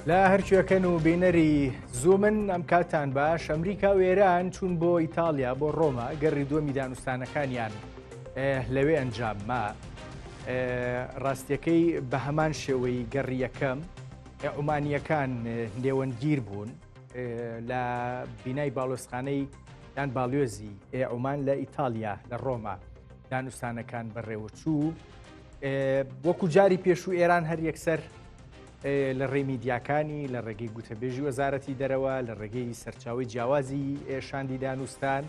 لە هەرکوێکەن و بینەری زوومن ئەم کاتان باش ئەمریکا و ئێران چوون بۆ ئیتاڵیا بۆ ڕۆما گەڕی دووەمی دانوستانەکانیان لەوێ ئەنجام ما ڕاستیەکەی بە هەمان شێوەی گەڕی یەکەم عومانیەکان نێوەندگیر بوون لە بینای باڵۆزخانەی یان باڵیۆزی عومان لە ئیتالیا لە ڕۆما دانوستانەکان بەڕێوەچوو وەکو جاری پێشوو ئێران هەر یەکسەر لە ڕێی میدیاکانی لە ڕێگەی گوتەبێژی وەزارەتی دەرەوە لە ڕێگەی سەرچاوی جیاوازی شاندی دانوستان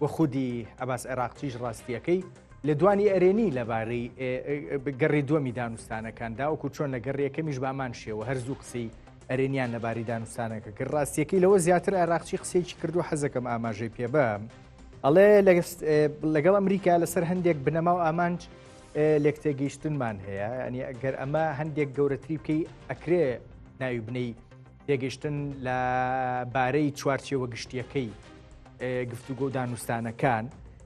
و خودی عباس عێراقچیش ڕاستیەکەی لە دوانی ئەرێنی لەبارەی گەڕی دووەمی دانوستانەکاندا وەکو چۆن لە گەڕیەکەمیش بامان شێوە هەر زوو قسەی ئەرێنیان لەبارەی دانوستانەکە کرد ڕاستیەکەی لەوە زیاتر عێراقچی قسەیەکی کردو حەزەکەم ئاماژەی پێ بەم ئەڵێ لەگەڵ ئەمریکا لەسەر هەندێک بنەما و ئامانج لێکتێگەیشتنمان هەیە ینی ئەگەر ئەمە هەندێک گەورەتری بکەی ئەکرێ ناوی بنەی تێگەشتن لە بارەی چوارچێوە گشتیەکەی گفتوگۆ دانوستانەکان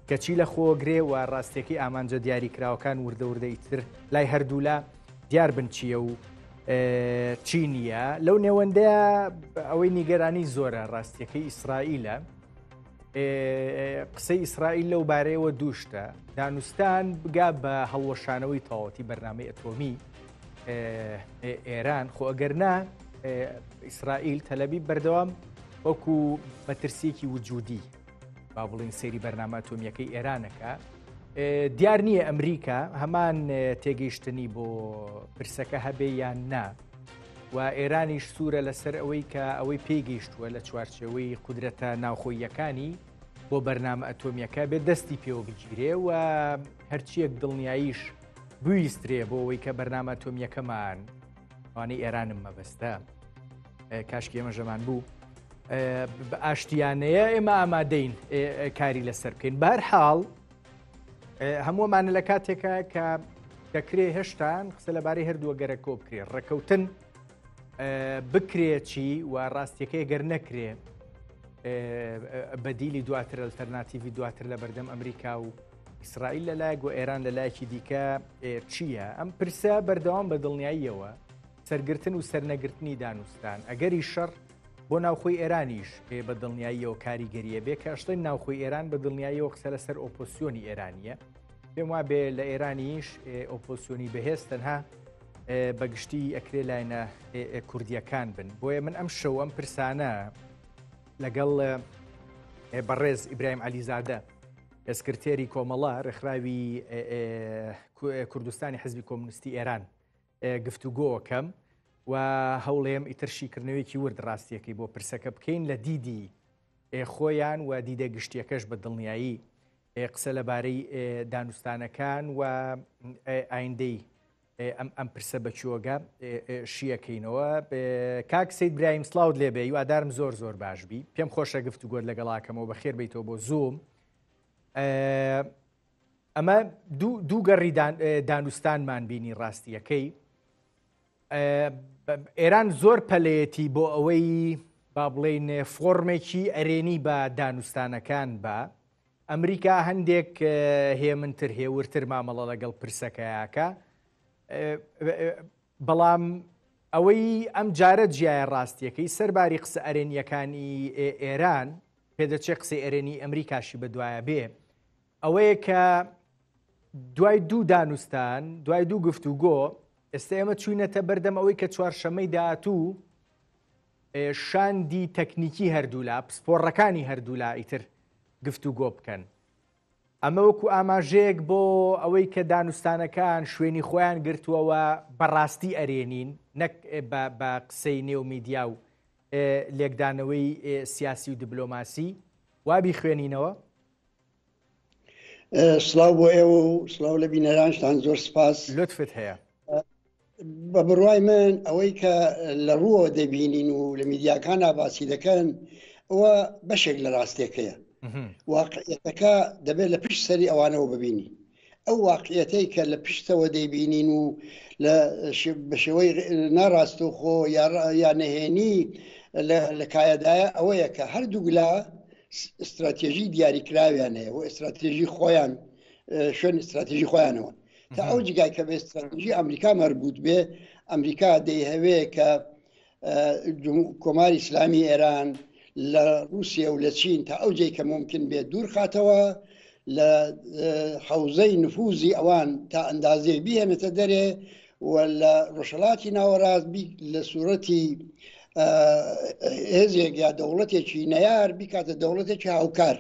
کەچی لە خۆگرێ و ڕاستیەکەی ئامانجە دیاریکراوەکان وردە وردە ئیتر لای هەردوولا دیار بن چییە و چی نییە لەو نێوەندەیە ئەوەی نیگەرانی زۆرە ڕاستیەکەی ئیسرائیلە قسەی ئیسرائیل لەو بارەیەوە دووشتە دانوستان بگا بە هەڵوەشانەوەی تەواوەتی بەرنامەی ئەتۆمی ئێران خۆ ئەگەر نا ئیسرائیل تەلەبی بەردەوام وەکو مەترسیەکی وجودی با بڵین سەیری بەرنامە ئەتۆمیەکەی ئێرانەکە دیار نییە ئەمریکا هەمان تێگەیشتنی بۆ پرسەکە هەبێ یان نا و ئێرانیش سوورە لەسەر ئەوەی کە ئەوەی پێی گەیشتووە لە چوارچێوەی قودرەتە ناوخۆییەکانی بۆ بەرنامە ئەتۆمیەکە بێت دەستی پێوە بگیرێ و هەرچیەک دڵنیاییش بویسترێ بۆ ئەوەی کە بەرنامە ئەتۆمیەکەمان ئەوانەی ئێرانم مەبەستە کاشکی ئێمە ژەمان بوو بە ئاشتیانەیە ئێمە ئامادەین کاری لەسەر بکەین بەرحاڵ هەموومانە لە کاتێکە کە دەکرێ هێشتان قسە لەبارەی هەردووە گەرەکۆ بکرێ ڕێکەوتن بکرێ چی و ڕاستیەکەی گەر نەکرێ بەدیلی دواتر ئەلتەرناتیوی دواتر لە بەردەم ئەمریکا و ئیسرائیل لەلایەک و ئێران لە لایەکی دیکە چییە ئەم پرسە بەردەوام بە دڵنیاییەوە سەرگرتن و سەرنەگرتنی دانوستان ئەگەری شەڕ بۆ ناوخۆی ئێرانیش بە دڵنیاییەوە کاریگەریە بێ کە ئەشڵێن ناوخۆی ئێران بە دڵنیاییەوە قسە لەسەر ئۆپۆسیۆنی ئێرانیە پێم وا بێ لە ئێرانیش ئۆپۆسیۆنی بەهێز تەنها بەگشتی ئەکرێ لاینە کوردیەکان بن بۆیە من ئەم شەو ئەم پرسانە لەگەڵ بەڕێز ئیبراهیم علیزادە سکرتێری کۆمەڵە ڕێکخراوی کوردستانی حزبی کۆمونیستی ئێران گفتوگۆکەم و هەوڵێم ئیتر شیکردنەوەیەکی ورد ڕاستیەکەی بۆ پرسەکە بکەین لە دیدی خۆیان و دیدە گشتیەکەش بە دڵنیایی قسە لەبارەی دانوستانەکان و ئایندەی ئەم ئەم پرسە بە چۆگە شیەکەینەوە کاک سید برایم سلااوت لێبێ هیوادارم زۆر زۆر باش بی پێم خۆشە گفتوگۆت لەگەڵاکەمەوە بەخێر بیتەوە بۆ زووم ئەمە دوو گەڕی دانوستانمان بینی ڕاستیەکەی ئێران زۆر پەلەیەتی بۆ ئەوەی با بڵین فۆرمێکی ئەرێنی بە دانوستانەکان بە ئەمریکا هەندێک هێمنتر هێورتر مامەڵە لەگەڵ پرسەکەیاکە بەڵام ئەوەی ئەم جارە جیایە ڕاستیەکەی سەرباری قسە ئەرێنیەکانی ئێران پێدەچێ قسەی ئەرێنی ئەمریکاشی بەدوایە بێ ئەوەیە کە دوای دوو دانوستان دوای دوو گفتوگۆ ئێستا ئێمە چوینەتە بەردەم ئەوەی کە چوارشەمەی داهاتوو شاندی تەکنیکی هەردوولا پسپۆڕەکانی هەردوولا ئیتر گفتوگۆ بکەن ئەمە وەکو ئاماژەیەک بۆ ئەوەی کە دانوستانەکان شوێنی خۆیان گرتووەوە بەڕاستی ئەرێنین نەک بە قسەی نێو میدیا و لێکدانەوەی سیاسی و دیبلۆماسی وابی خوێنینەوە سڵاو بۆ ئێوە و سڵاو لە بینەرانشتان زۆر سپاس لطفت هەیە بە بڕوای من ئەوەی کە لە ڕووەوە دەبینین و لە میدیاکاندا باسی دەکەن ئەوە بەشێک لە ڕاستیەکەیە واقعیەتەکە دەبێت لە پشت سەری ئەوانەوە ببینی ئەو واقعیەتەی کە لە پشتەوە دەیبینین و لە بە شێوەی ناڕاستەوخۆ یا نەهێنی لە کایەدایە ئەوەیە کە هەردوولا استراتێژی دیاریکراویان هەیە و استراتێژی خۆیان شوێن استراتێژی خۆیانەوە تا ئەو جگای کە بە استراتێژی ئەمریکا مەربوط بێ ئەمریکا دەیهەوێ کە کۆماری ئیسلامی ئێران لە ڕووسیە و لە چین تا ئەو جێی کە مومکن بێت دوور خاتەوە، لە حەوزەی نفوزی ئەوان تا ئەندازەیەک بیهێنێتە دەرێ و لە ڕۆژهەڵاتی ناوەڕاست بی لە سوورەتی هێزێک یا دەوڵەتێکی نەیار بیکاتە دەوڵەتێکی هاوکار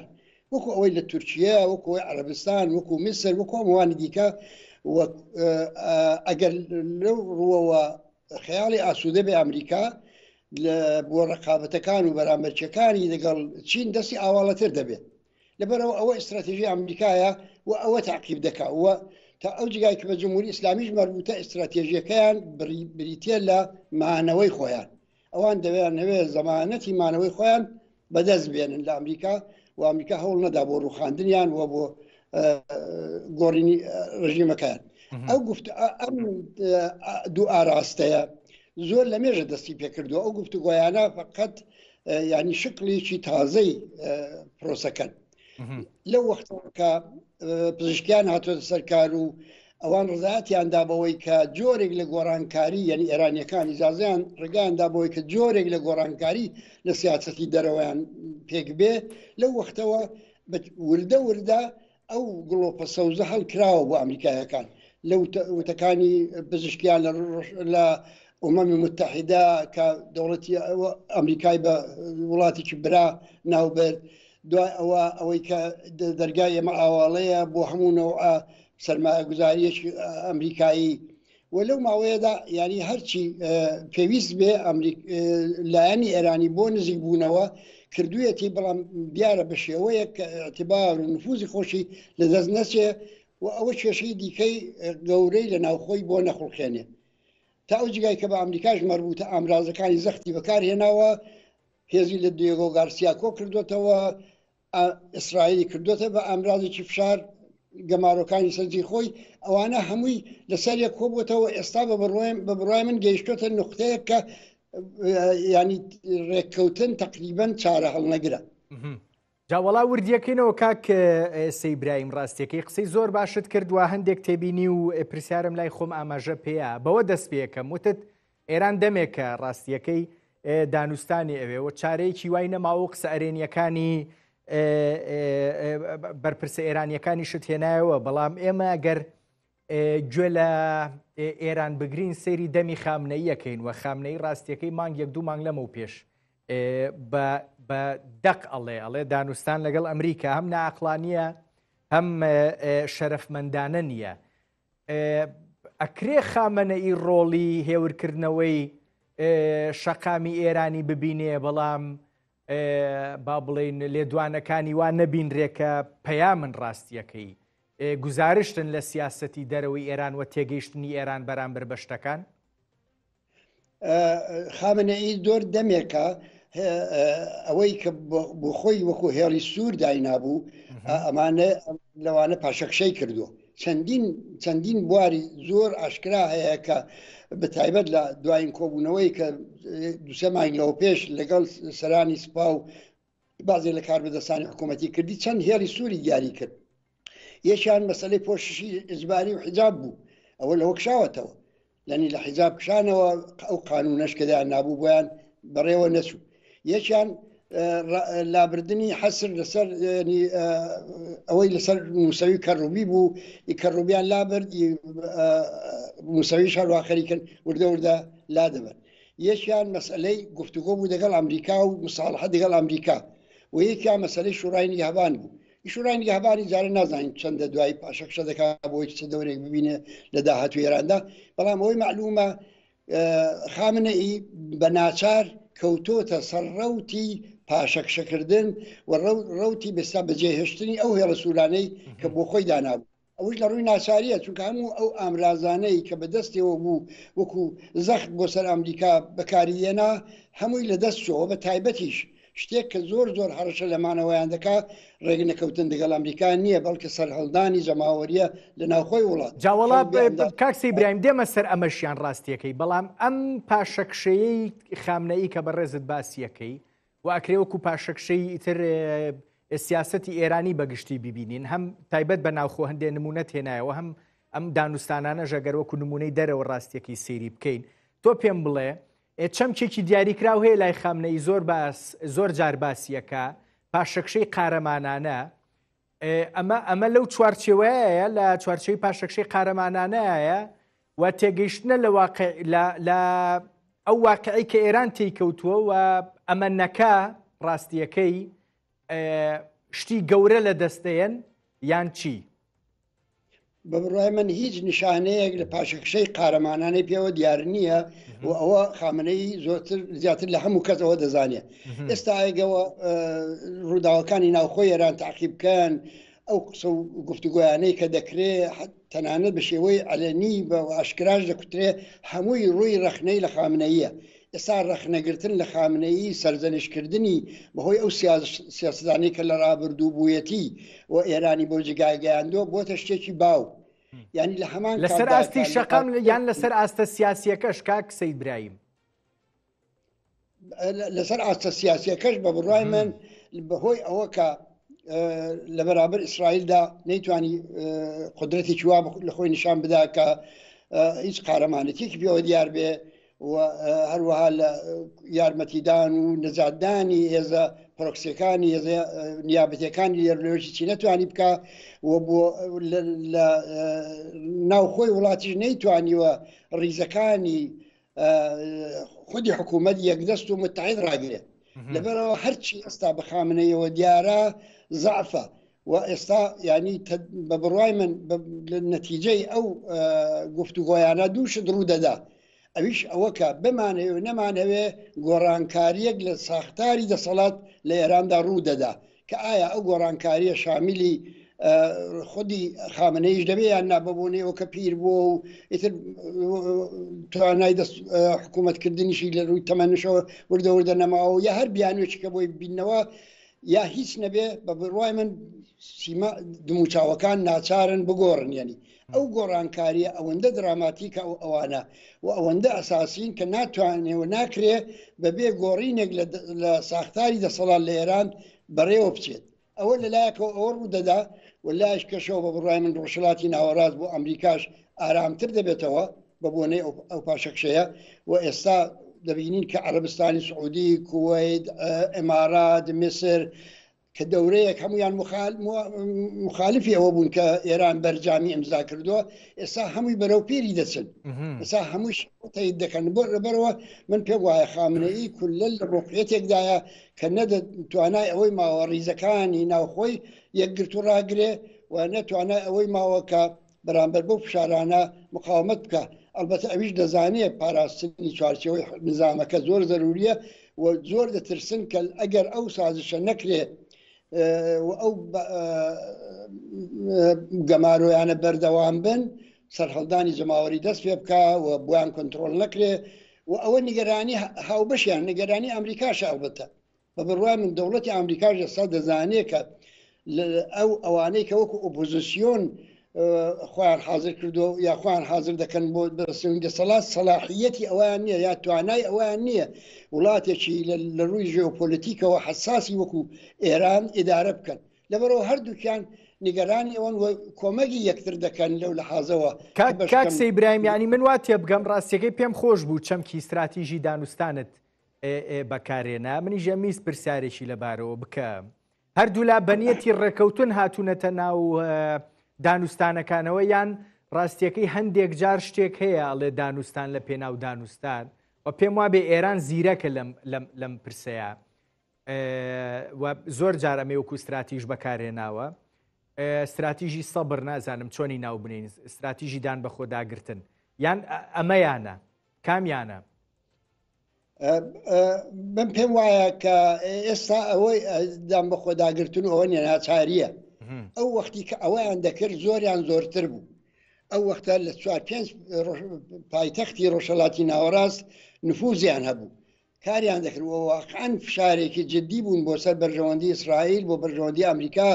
وەکو ئەوەی لە تورکیە وەکو ئەوەی عەرەبستان وەکو میسر وەکو هەمووانی دیکە و ئەگەر لەو ڕووەوە خەیاڵی ئاسوودە بێ ئەمریکا بۆ ڕقابەتەکان و بەرامبەرچەکانی لەگەڵ چین دەستی ئاواڵەتر دەبێت لەبەرەوە ئەوە ئیستراتیژی ئەمریکایە و ئەوە تعقیب دەکا و تا ئەو جگای کە بە جمهوری ئیسلامیش مەربوتە ئیستراتێژیەکەیان بریتە لە مانەوەی خۆیان ئەوان دەیانەوێت زەمانەتی مانەوەی خۆیان بەدەست بێنن لە ئەمریکا و ئەمریکا هەوڵ نەدا بۆ ڕوخاندنیان و بۆ گۆڕینی ڕژیمەکەیان. ئەو گفت ئەم دوو ئاراستەیە زۆر لە مێژە دەستی پێکردووە ئەو گفتوگۆیانە فقط ینی شکڵێکی تازەی پرۆسەکەن. لەو وەختەوە کە پزیشکیان هاتۆتە سەر کار و ئەوان ڕزایەتیان دا بەوەی کە جۆرێک لە گۆڕانکاری یعنی ئێرانیەکان ئیجازەیان ڕێگایان دا بەوەی کە جۆرێک لە گۆڕانکاری لە سیاسەتی دەرەوەیان پێک بێ لەو وەختەوە وردە وردە ئەو گڵۆپە سەوزە هەڵکراوە بۆ ئەمریکایەکان لە وتەکانی پزیشکیان لە ئومەمی متحدە کە دەوڵەتی ئەمریکای بە وڵاتێکی برا ناوبرد دوای ئەوە ئەوەی کە دەرگای ئێمە ئاواڵەیە بۆ هەموو نەوعە سەرمایەگوزاریەکی ئەمریکایی و لەو ماوەیەدا یاری هەرچی پێویست بێ لایەنی ئێرانی بۆ نزیک بوونەوە کردویەتی بەڵام دیارە بە شێوەیەک کە اعتبار و نفوزی خۆشی لەدەست نەچێ و ئەوە کێشەی دیکەی گەورەی لە ناوخۆی بۆ نەخوڵقێنێ تا ئەو جگای کە بە ئەمریکاش مەربوتە ئامرازەکانی زەختی بەکارهێناوە هێزی لە دیێگۆ گارسیا کۆکردوێتەوە، ئیسرائیلی کردوێتە بە ئامرازێکی فشار، گەمارۆکانی سەر جێی خۆی، ئەوانە هەمووی لەسەر یەک کۆبووەتەوە، ئێستا بە بڕوای من گەیشتۆتە نوقتەیەک کە ینی ڕێککەوتن تەقریبەن چارە هەڵنەگرە. جا وەڵا وردیەکەینەوە کاک سەی برایم ڕاستیەکەی قسەی زۆر باشت کرد و هەندێک تێبینی و پرسیارم لای خۆم ئاماژە پێیە بەوە دەست پێەکەم وتت ئێران دەمێکە ڕاستیەکەی دانوستانی ئەوێ و چارەیەکی وای نەماوە و قسە ئەرێنیەکانی بەرپرسە ئێرانیەکانیشت هێنایەوە بەڵام ئێمە گەر گوێ لە ئێران بگرین سەیری دەمی خامنەییەکەین و خامنەی ڕاستیەکەی مانگ یەک دوو مانگ لەمەو پێش بە دەق ئەڵێ ئەڵێ دانوستان لەگەڵ ئەمریکا هەم ناعقلانیە هەم شەرەفمەندانە نییە. ئەکرێ خامەنەئی ڕۆڵی هێورکردنەوەی شەقامی ئێرانی ببینێ بەڵام با بڵین لێدوانەکانی وا نەبینرێ کە پەیامن ڕاستیەکەی گوزارشتن لە سیاسەتی دەرەوەی ئێران و تێگەیشتنی ئێران بەرامبەر بە شتەکان؟ خامنەئی زۆر دەمێکە ئەوەی کە بۆ خۆی وەکو هێڵی سوور داینابوو ئەمانە لەوانە پاشەکشەی کردووە چەندین چەندین بواری زۆر ئاشکرا هەیە کە بە تایبەت لە دوایین کۆبوونەوەی کە دوسێ مانگ لەوە پێش لەگەڵ سەرانی سوپا و بازێ لە کاربەدەستانی حکوومەتی کردی چەند هێڵی سووری دیاری کرد یەکیان مەسلەی پۆششی ئیجباری و حیجاب بوو ئەوە لەوە کشاوەتەوە یعنی لە حیجاب کشانەوە ئەو قانونەش کە دایان نابوو بۆیان بەڕێوە نەچوو یەکیان لابردنی حەسر لەسەر ئەوەی لەسەر موسەوی کەڕوبی بوو کەڕوبیان لابرد موسەوی شەروە خەریکن وردە وردە لا دەبن یەکیان مەسئلەی گفتوگۆ بوو دەگەڵ ئەمریکا و مساڵحە دەگەڵ ئەمریکا و یەکیان مەسئلەی شورای نیگەهبان بوو شورای نیگەهبانی جارە نازانین چەندە دوای پاشەکشە دەکات بۆی چ دەورێک ببینێ لە داهاتوی ئێراندا بەڵام ئەوەی مەعلومە خامنەئی بە ناچار کەوتۆتە سەر ڕەوتی پاشەکشەکردن و ڕەوتی بەستا بەجێهێشتنی ئەو هێڵە سوورانەی کە بۆ خۆی دانابوو ئەوش لە ڕووی ناچاریە چونکە هەموو ئەو ئامرازانەی کە بەدەستەوە بوو وەکو زەخت بۆ سەر ئەمریکا بەکاری هێنا هەمووی لە دەست چۆوە بە تایبەتیش شتێک کە زۆر زۆر هەڕەشە لە مانەوەیان دەکا ڕێک نەکەوتن دەگەڵ ئەمریکا نییە بەڵکە سەرهەڵدانی جەماوەریە لە ناوخۆی وڵات. جا وەڵا کاک سەی برایم دێمە سەر ئەمەشیان ڕاستیەکەی بەڵام ئەم پاشەکشەیەی خامنەئی کە بەڕێزت باسیەکەی و ئەکرێ وەکو پاشەکشەی ئیتر سیاسەتی ئێرانی بەگشتی ببینین هەم تایبەت بە ناوخۆ هەندێ نمونەت هێنایەوە هەم ئەم دانوستانانە ژەگەر وەکو نمونەی دەرەوە ڕاستیەکەی سەیری بکەین تۆ پێم بڵێ. چەمکێکی دیاریکراو هەیە لای خامنەیی زۆر باس زۆر جار باسیەکە پاشەکشەی قارەمانانە ئەمە ئەمە لەو چوارچێوەیە لە چوارچەوەی پاشەکشەی قارەمانانەیە و تێگەیشتنە لە واقع لە ئەو واقعی کە ئێران تێیکەوتووە و ئەمە نەکا ڕاستیەکەی شتی گەورە لە دەستەیەن یان چی؟ بە بڕوای من هیچ نیشانەیەک لە پاشەکشەی قارەمانانەی پێوە دیار نییە و ئەوە خامنەی زۆرتر زیاتر لە هەموو کەس ئەوە دەزانێت ئێستا ئەگەوە ڕووداوەکانی ناوخۆی ئێران تعقیب بکەن ئەو قسە و گفتوگۆیانەی کە دەکرێ تەنانەت بە شێوەی عەلەنی بە ئاشکراش دەکوترێ هەمووی ڕووی ڕەخنەی لە خامنەییە ئێستا ڕەخنەگرتن لە خامنەیی، سەرزەنشتکردنی بەهۆی ئەو سیاسەتانەی کە لە ڕابردوو بوویەتی و ئێرانی بەو جێگایە گەیاندووە، بۆتە شتێکی باو. یانی لە هەمان لەسەر کاتدا ئاستی کە لە شەقام یان لەسەر ئاستە سیاسییەکەش کاک سەید برایم؟ لەسەر ئاستە سیاسییەکەش بە بڕوای من بەهۆی ئەوە کە لە بەرابەر ئیسرائیلدا نەیتوانی قودرەتێکی وا لە خۆی نیشان بدا کە هیچ قارەمانێتیەکی پێوە دیار بێ و هەروەها لە یارمەتیدان و نەجاتدانی هێزە پرۆکسیەکانی هێزە نیابەتیەکانی لێرلۆژی چی نەتوانی بکە و بۆ لە ناوخۆی وڵاتیش نەیتوانیوە ڕیزەکانی خودی حکوومەت یەکدەست و متحد ڕاگرێت لەبەرەوە هەرچی ئێستا بە خامنەیەوە دیارە زەعفە و ئێستا ینی بە بڕای من لە نەتیجەی ئەو گفتوگۆیانە دوو شت ڕوو دەدا ئەویش ئەوە کە بمانەوێ و نەمانەوێ گۆڕانکارییەک لە ساختاری دەسەڵات لە ئێراندا ڕوو دەدا کە ئایا ئەو گۆڕانکارییە شامیلی خودی خامنەیش دەبێ یان نا بە بۆنەی ئەوە کە پیر بووە و ئیتر توانای دەست حکوومەتکردنیشی لە ڕووی تەمەنشەوە وردە وردە نەماوە یا هەر بیانوێکی کە بۆی بینەوە یا هیچ نەبێ بە بڕوای من سیما دموچاوەکان ناچارن بگۆڕن یعنی ئەو گۆڕانکاریە ئەوەندە دراماتیکە ئەو ئەوانە و ئەوەندە ئەساسین کە ناتوانێ و ناکرێ بەبێ گۆڕینێک لە ساختاری دەسەڵات لە ئێران بەڕێوە بچێت ئەوە لەلایەکەوە ئەوە ڕوودەدا و لایش کەشەوە بە بڕای من ڕۆژهەڵاتی ناوەڕاست بۆ ئەمریکاش ئارامتر دەبێتەوە بە بۆنەی ئەو پاشەکشەیە و ئێستا دەبینین کە عەرەبستانی سعودی، کوەیت، ئیمارات، میسر کە دەورەیەک هەمویان مخالفی ئەوە بوون کە ئێران بەرجامی ئیمزا کردووە ئێستا هەمووی بەرەو پیری دەچن ئێستا هەمووش تەید دەکەن بۆ لەبەرەوە من پێم وایە خامنەیی کولەن لە مۆقعیەتێکدایە کە نەدە توانای ئەوەی ماوە ڕیزەکانی ناوخۆی یەکگرتوو ڕاگرێ و نە توانای ئەوەی ماوە کە بەرامبەر بەو فشارانە مقاومەت بکا، ئەڵبەتە ئەویش دەزانێ پاراستنی چوارچێوەی نیزامەکە زۆر زەروریە و زۆر دەترسن کە ئەگەر ئەو سازشە نەکرێ و ئەو گەمارۆیانە بەردەوام بن سەرهەڵدانی جەماوەری دەست پێ بکا و بۆیان کۆنترۆڵ نەکرێ و ئەوە نیگەرانی هاوبەشیان نیگەرانی ئەمریکاشە ئەڵبەتە بە بڕوای من دەوڵەتی ئامریکاش ئێستا دەزانێ کە ئەو ئەوانەی کە وەکو ئۆپۆزیسیۆن خۆیان حاضر کردو یا خۆیان حاضر دەکەن بۆ بەرسەوی دەسەڵات سەلاحیەتی ئەویان نییە یا توانای ئەویان نییە وڵاتێکی لە ڕووی ژێۆپۆلیتیکەوە حساسی وەکو ئێران ئیدارە بکەن لەبەرەوە هەردووکیان نیگەرانی ئەوەن و کۆمەگی یەکتر دەکەن لەو لەحازەوە کاک سەی برایم یانی من وا تێبگەم ڕاستیەکەی پێم خۆش بوو چەمکی ستراتیژی دانوستانت بەکارێنا منیش ئەمیست پرسیارێکی لەبارەوە بکەم هەردوولا بەنیەتی ڕێکەوتن هاتوونەتە ناو دانوستانەکانەوە یان ڕاستیەکەی هەندێک جار شتێک هەیە ئەڵێ دانوستان لە پێناو دانوستان و پێم وابێ ئێران زیرەکە لەم لەم لەم پرسەیە و زۆر جار ئەمەی وەکو ستراتیژ بەکارهێناوە ستراتیژی سەبر نازانم چۆنی ناو بنین ستراتیژی دان بەخۆداگرتن یان ئەمەیانە کامیانە من پێم وایە کە ئێستا ئەوەی دام بە خۆداگرتن و ئەوە نیە ناچاریە ئەو وەختی کە ئەوەیان دەکرد زۆریان زۆرتر بوو ئەو وەختە لە چوار پێنج پایتەختی ڕۆژهەڵاتی ناوەڕاست نفوزیان هەبوو کاریان دەکرد و واقعا فشارێکی جدی بوون بۆ سەر بەرژەوەندی ئیسرائیل بۆ بەرژەوەندی ئەمریکا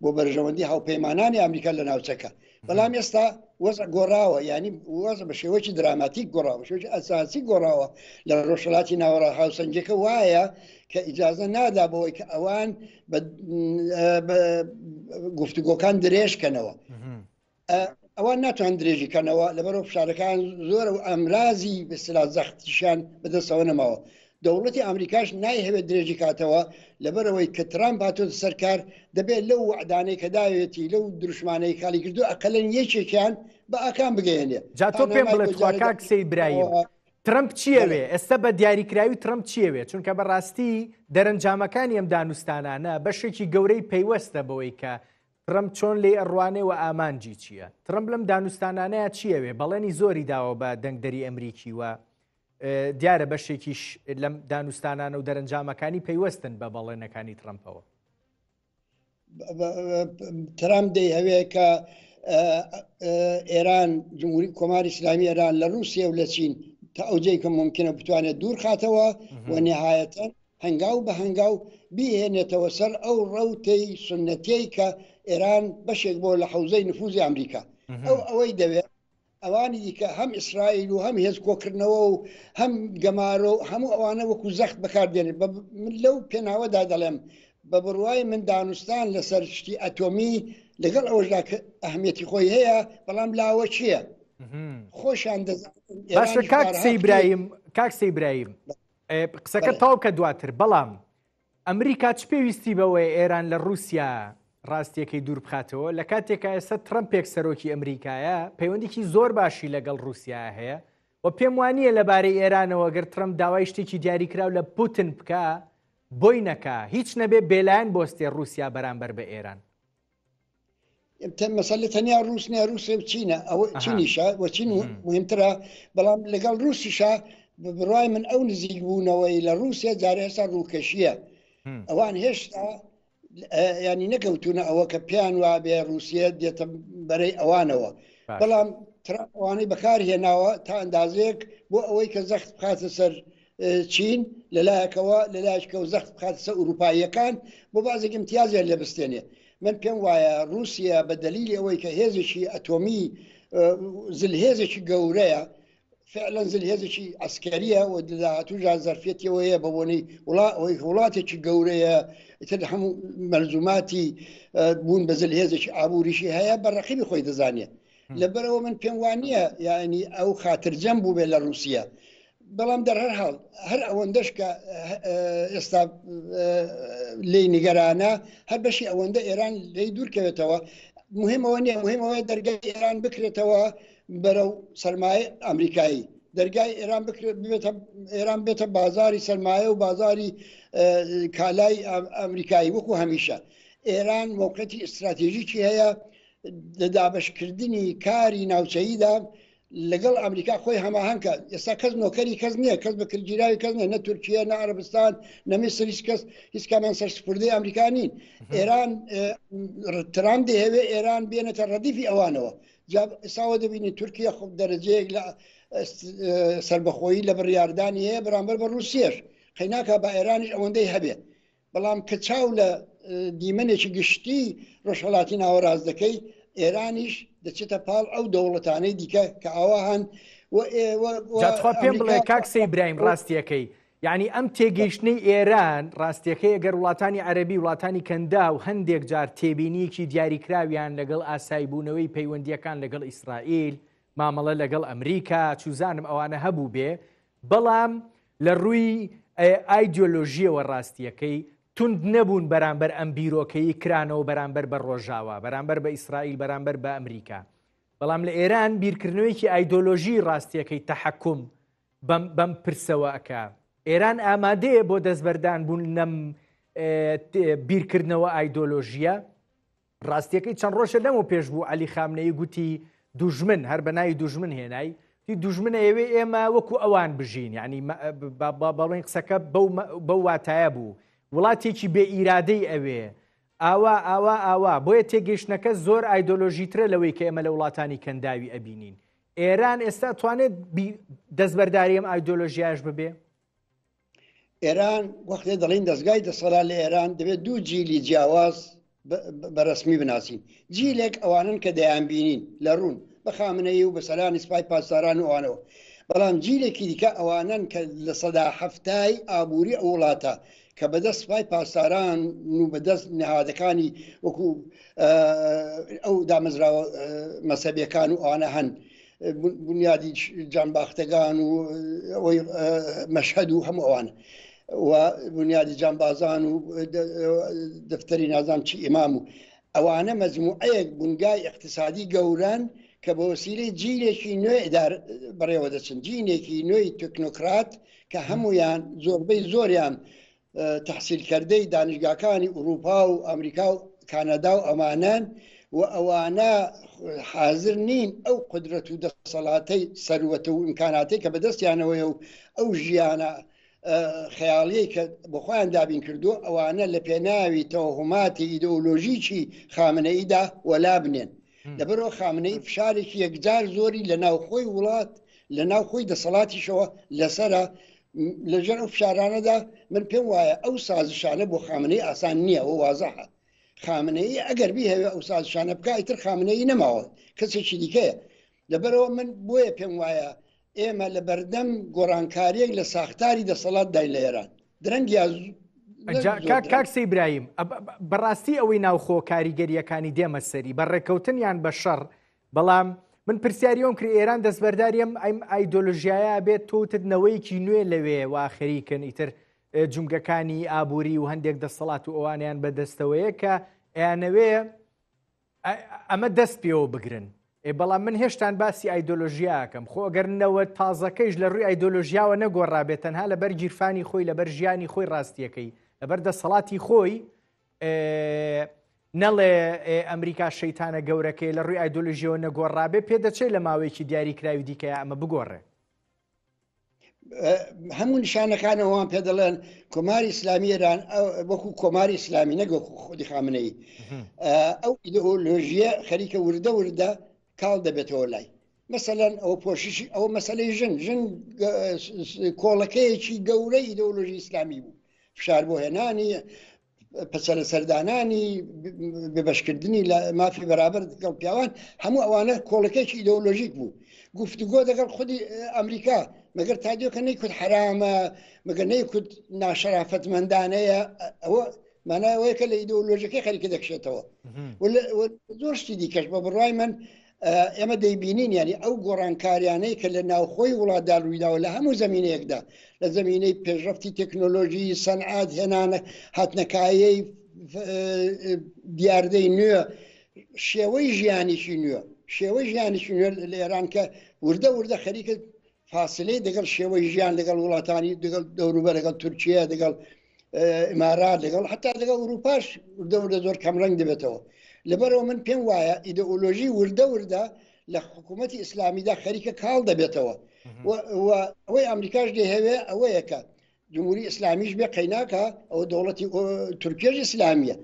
بۆ بەرژەوەندی هاوپەیمانانی ئەمریکا لە ناوچەکە بەڵام ئێستا وەزع گۆڕاوە یعنی وەزع بە شێوەیەکی دراماتیک گۆڕاوە شێوەیەکی ئەساسی گۆڕاوە لە ڕۆژهەڵاتی ناوەڕا هاوسەنگیەکە وایە کە ئیجازە نادا بەوەی کە ئەوان بە گفتوگۆکان درێژکەنەوە. ئەوان ناتوان درێژی کەنەوە لەبەرەوە فشارەکان زۆرە و ئامرازی بەسلا زەختیشان بەدەستەوە نەماوە. دەوڵەتی ئامریکاش نایهەوێت درێژی کاتەوە لەبەرئەوەی کە ترامپ هاتۆتە سەر کار دەبێت لەو وەعدانەی کە داوێتی لەو دروشمانەی کاڵی کردو ئەقەلەن یەکێکیان بە ئاکام بگەیەنێ. جا تۆ پێم بڵێ تخوا کاک سەید برایم ترەمپ چیەوێ ئێستا بە دیاریکراوی ترەمپ چیەوێ چونکە بەڕاستی دەرەنجامەکانی ئەم دانوستانانە بەشێکی گەورەی پەیوەستە بەوەی کە ترەمپ چۆن لێی ئەڕوانێ و ئامانجی چییە ترەمپ لەم دانوستانانەیە چیەوێ بەڵێنی زۆری داوە بە دەنگدەری ئەمریکی و دیارە بەشێکیش لەم دانوستانانە و دەرەنجامەکانی پەیوەستن بە بەڵێنەکانی ترەمپەوە. ترامپ دەیهەوێ کە ئێران جمهوری کۆماری ئیسلامی ئێران لە رووسیا و لە چین تا ئەو جێی کە ممکنە بتوانێت دوور خاتەوە و نهایەتەن هەنگاو بە هەنگاو بیهێنێتەوە سەر ئەو ڕەوتەی سوننەتیەی کە ئێران بەشێک بۆ لە حەوزەی نفوزی ئەمریکا ئەو ئەوەی دەوێت ئەوانی دیکە هەم ئیسرائیل و هەم هێز کۆکردنەوە و هەم گەمارۆ و هەموو ئەوانە وەکو زەخت بەکاردێنێت بە من لەو پێناوەدا دەڵێم بە بڕوای من دانوستان لەسەر شتی ئەتۆمی لەگەڵ ئەوەشدا کە ئەهمیەتی خۆی هەیە بەڵام لاوەکییە خۆشیان دەزانن باشە ئێرانیش کاک بارها سەی کوتویەتی برایم کاک سەی برایم قسەکە بەڵێ. تەواو کە دواتر بەڵام ئەمریکا چ پێویستی بەوەیە ئێران لە ڕووسیا ڕاستیەکەی دوور بخاتەوە لە کاتێکا ئێستا ترەمپێک سەرۆکی ئەمریکایە پەیوەندیکی زۆر باشی لەگەڵ ڕووسیا هەیە و پێم وانییە لەبارەی ئێرانەوە گەر ترەمپ داوای شتێکی دیاریکراو لە پوتن بکا بۆی نەکا هیچ نەبێ بێلایەن بۆستێ ڕووسیا بەرامبەر بە ئێران. مەسەلە تەنیا ڕووس نیە ڕووسێ و چینە ئەوە چینیشە و چین مهمترە بەڵام لەگەڵ ڕووسیشە بڕای من ئەو نزیک بوونەوەی لە ڕووسیا جارێ ئێستا ڕووکەشیە ئەوان هێشتا ینی نەکەوتونە ئەوە کە پێیان وابێ ڕووسیە دێتە بەرەی ئەوانەوە بەڵام ترامپ ئەوانەی بەکار هێناوە تا ئەندازەیەک بۆ ئەوەی کە زەخت بخاتە سەر چین لەلایەکەوە لەلایەکەوە زەخت بخاتە سەر ئوروپاییەکان بۆ بازێک ئیمتیازیان لێ بستێنێ من پێم وایە رووسیا بە دەلیلی ئەوەی کە هێزێکی ئەتۆمی زلهێزێکی گەورەیە فعلا زلهێزێکی عسکەریە و داهاتووژا زەرفیەتیەوە هەیە بە بۆنەی وڵا ئەوەی وڵاتێکی گەورەیە ئیتر هەموو مەلزوماتی بوون بە زلهێزێکی ئابووریشی هەیە بە ڕقیبی خۆی دەزانێت لەبەرەوە من پێم وانە یعنی ئەو خاترجەم بوو بێ لە رووسیا بەڵام دەرهەر حاڵ هەر ئەوەندەش کە ئێستا لێی نیگەرانە هەر بەشی ئەوەندە ئێران لێی دوورکەوێتەوە مهمەوە نییە مهمەوە دەرگای ئێران بکرێتەوە بەرەو سرمایە ئەمریکایی دەرگای ئێران بکرێت بێتە ئێران بێتە بازاری سرمایە و بازاری کالای ئەمریکایی وەکو هەمیشە ئێران موقعەتی استراتێژیکی هەیە لە دابشکردنی کاری ناوچەییدا لەگەڵ ئەمریکا خۆی هەماهەنگکە ئێستا کەس نۆکەری کەس نییە کەس بەکرگیراوی کەس نیە نە تورکیە نە عەرەبستان نە میسر هیچ کەس هیچ کامیان سەرسپوردەی ئەمریکا نین ئێران ترامپ دەیەوێ ئێران بێنێتە ڕەدیفی ئەوانەوە جا ئێستاوە دەبینی تورکیە خۆ دەرەجەیەک لە سەربەخۆیی لە بڕیاردانی هەیە بەرامبەر بە ڕووسیەش قەیناکا بە ئێرانیش ئەوەندەی هەبێت بەڵام کە چاو لە دیمەنێکی گشتی ڕۆژهەڵاتی ناوەڕاست دەکەی، ئێرانیش دەچێتە پاڵ ئەو دەوڵەتانەی دیکە کە ئاوا هەن و جا تخوا پێم بڵێ کاک سەی برایم ڕاستیەکەی یعنی ئەم تێگەیشتنەی ئێران ڕاستیەکەی ئەگەر وڵاتانی عەربی وڵاتانی کەندا و هەندێک جار تێبینیەکی دیاریکراویان لەگەڵ ئاسایی بوونەوەی پەیوەندیەکان لەگەڵ ئیسرائیل مامەڵە لەگەڵ ئەمریکا چوزانم ئەوانە هەبوو بێ بەڵام لە ڕووی ئایدیۆلۆژییەوە ڕاستییەکەی توند نەبوون بەرامبەر ئەم بیرۆکەی کرانەوە بەرامبەر بە ڕۆژاوا، بەرامبەر بە ئیسرائیل، بەرامبەر بە ئەمریکا. بەڵام لە ئێران بیرکردنەوەیەکی ئایدۆلۆژی ڕاستییەکەی تەحەکوم بەم بەم پرسەوە ئەکا. ئێران ئامادەیە بۆ دەستبەردان بوون لەم بیرکردنەوە ئایدۆلۆژییە؟ ڕاستیەکەی چەند ڕۆژە لەمەو پێش بوو عەلی خامنەیی گوتی دوژمن هەر بە ناوی دوژمن هێنای تی دوژمن ئەیەوێ ئێمە وەکو ئەوان بژین یعنی بەڵێن قسەکە بەو واتایە بوو وڵاتێکی بێ ئیرادەی ئەوێ ئاوا ئاوا ئاوا بۆیە تێگەیشتنەکە زۆر ئایدۆلۆژیترە لەوەی کە ئێمە لە وڵاتانی کەنداوی ئەبینین ئێران ئێستا توانێت دەستبەرداری ئەم ئایدۆلۆژیاش ببێ ئێران وەختێ دەڵین دەستگای دەسەڵات لە ئێران دەبێت دوو جیلی جیاواز بە ڕسمی بناسین جیلێک ئەوانن کە دەیانبینین لە ڕوون بە خامنەی و بە سەرانی سپای پاسداران و ئەوانەوە بەڵام جیلێکی دیکە ئەوانن کە لە سەدا هەفتای ئابووری ئەو وڵاتە. کە بەدەست سپای پاسداران و بەدەست نهادەکانی وەکو ئەو دامەزراوە مەسەبیەکان و ئەوانە هەن بنیادی جانباختەگان و ئەوەی مەشهد و هەموو ئەوان و بنیادی جانبازان و دەفتەری نازان چی ئیمام و ئەوانە مەجموعەیەک بنگای اقتصادی گەورەن کە بە وەسیلەی جیلێکی نوێ ئیدار بەڕێوە دەچن جینێکی نوێی تەکنۆکرات کە هەمویان زۆربەی زۆریان تەحسیلکردەی دانیشگاکانی ئوروپا و ئەمریکا و کانەدا و ئەمانەن و ئەوانە حاضر نین ئەو قدرەت و دەسەڵاتەی سەروەتە و ئیمکاناتەی کە بەدەستیانەوەیە و ئەو ژیانە خەیاڵیەی کە بۆ خۆیان دابین کردووە ئەوانە لە پێناوی تەوەهوماتی ئیدۆلۆژیکی خامنەییدا وەلا بنێن. لەبەرئەوە خامنەیی فشارێکی یەکجار زۆری لە ناوخۆی وڵات لە ناوخۆی دەسەڵاتیشەوە لەسەرە لەژێر ئەو فشارانەدا من پێم وایە ئەو سازشانە بۆ خامنەی ئاسان نییە و وازەحە خامنەیی ئەگەر بیهەوێ ئەو سازشانە بکە ئیتر خامنەیی نەماوە کەسێکی دیکەیە لەبەرەوە من بۆیە پێم وایە ئێمە لە بەردەم گۆڕانکارییەک لە ساختاری دەسەڵات داین لە ئێران. درەنگ یا کاک سەی برایم بەڕاستی ئەوەی ناوخۆ کاریگەریەکانی دێمە سەری بە ڕێککەوتن یان بە شەڕ بەڵام من پرسیاری ئەوم کرد ئێران دەستبەرداری ئەم ئەم ئایدۆلۆژیایە بێت تۆتت نەوەیەکی نوێ لەوێ وا خەریکن ئیتر جومگەکانی ئابووری و هەندێک دەسەڵات و ئەوانیان بەدەستەوەیە کە ئەیانەوێ ئەمە دەست پێوە بگرن ئێ بەڵام من هێشتان باسی ئایدۆلۆژیاکەم خۆ ئەگەر نەوە تازەکەیش لە ڕووی ئایدۆلۆژیاوە نەگۆڕابێت تەنها لەبەر گیرفانی خۆی لەبەر ژیانی خۆی ڕاستیەکەی لەبەر دەسەڵاتی خۆی نەڵێ ئەمریکا شەیتانە گەورەکەی لە ڕووی ئایدۆلۆژیەوە نەگۆڕابێ پێدەچێت لە ماوەیەکی دیاریکراوی دیکەیە ئەمە بگۆڕێ. هەموو نیشانەکان ئەوان پێ دەڵێن کۆماری ئیسلامی ئێران وەکو کۆماری ئیسلامی نەک وەکو خودی خامنەیی ئەو ئیدئۆلۆژیە خەریکە وردە وردە کاڵ دەبێتەوە لای مەسەلەن ئەو پۆششی ئەو مەسلەی ژن ژن کۆڵەکەیەکی گەورەی ئیدئۆلۆژی ئیسلامی بوو فشار بۆ هێنانی پەچە لەسەردانانی بەبەشکردنی لە مافی بەرابەر لەگەڵ پیاوان هەموو ئەوانە کۆڵەکێکی ئیدۆلۆژیک بوو گفتوگۆ دەگەڵ خودی ئەمریکا مەگەر تا دیۆکە نەیکوت حرامە مەگەر نەیکوت ناشەرافەتمەندانەیە ئەوە مانای ئەوەیە کە لە ئیدۆلۆژیەکەی خەریکە دەکشێتەوە زۆر شتی دیکەش بە بڕای من ئێمە دەیبینین یانی ئەو گۆڕانکاریانەی کە لە ناوخۆی وڵاتدا ڕوویداوە لە هەموو زەمینەیەکدا لە زەمینەی پێشڕەفتی تەکنۆلۆژی سەنعات هێنانە هاتنەکایەی دیاردەی نوێ شێوەی ژیانێکی نوێ شێوەی ژیانێکی نوێ لە ئێران کە وردە وردە خەریکە فاسلەی دەگەڵ شێوەی ژیان لەگەڵ وڵاتانی دەگەڵ دەوروبەر لەگەڵ تورکیا دەگەڵ ئیمارات لەگەڵ حتا لەگەڵ ئوروپاش وردە وردە زۆر کەم ڕەنگ دەبێتەوە لەبەرەوە من پێم وایە ئیدئۆلۆژی وردە وردە لە حکوومەتی ئیسلامیدا خەریکە کاڵ دەبێتەوە ئەوەی ئەمریکاش دەیهەوێ ئەوەیە کە جمهوری ئیسلامیش بێ قەیناکە ئەوە دەوڵەتی تورکیەش ئیسلامیە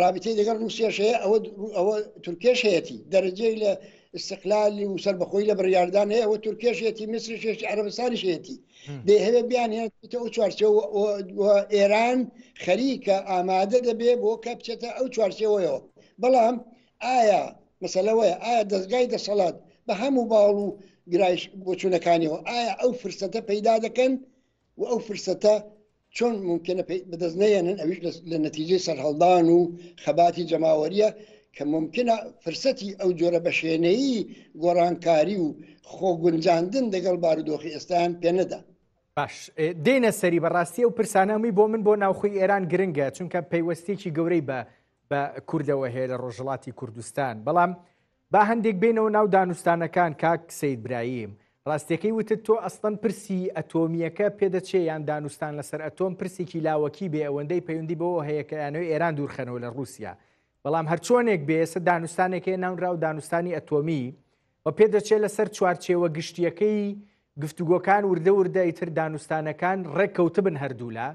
ڕابیتەی لەگەڵ ڕووسیاش هەیە ئەوە ئەوە تورکیەش هەیەتی دەرەجەی لە استقلالی و سەربەخۆی لە بڕیاردان هەیە ئەوە تورکیەش هەیەتی میسریش هەیەتی عەرەبستانیش هەیەتی دەیهەوێ بیانهێنێتە ئەو چوارچێوە و ئێران خەریکە ئامادە دەبێ بۆ کە بچێتە ئەو چوارچێوەیەوە بەڵام ئایا مەسەلەوەیە ئایا دەستگای دەسەڵات بە هەموو باڵ و گرایش بۆچوونەکانیەوە ئایا ئەو فرسەتە پەیدا دەکەن و ئەو فرسەتە چۆن مومکینە بەدەست نەیەنن ئەویش لە نەتیجەی سەرهەڵدان و خەباتی جەماوەریە کە مومکینە فرسەتی ئەو جۆرە بەشێنەیی گۆڕانکاری و خۆگونجاندن دەگەڵ بارودۆخی ئێستایان پێ نەدا. باش دێینە سەری بەڕاستی ئەو پرسانە هەمووی بۆ من بۆ ناوخۆی ئێران گرنگە چونکە پەیوەستیەکی گەورەی بە بە کوردەوە هەیە لە ڕۆژهەڵاتی کوردستان بەڵام با هەندێک بێنەوە ناو دانوستانەکان کاک سەید برایم. ڕاستیەکەی وتت تۆ ئەسڵەن پرسی ئەتۆمییەکە پێدەچێ یان دانوستان لەسەر ئەتۆم پرسێکی لاوەکی بێ ئەوەندەی پەیوەندی بەوە هەیە کە ئەیانەوێ ئێران دوورخەنەوە لە ڕووسیا بەڵام هەرچۆنێک بێ ئێستا دانوستانێک هەیە ناونراو دانوستانی ئەتۆمی و پێدەچێ لەسەر چوارچێوە گشتیەکەی گفتوگۆکان وردە وردە ئیتر دانوستانەکان ڕێککەوتبن هەردوولا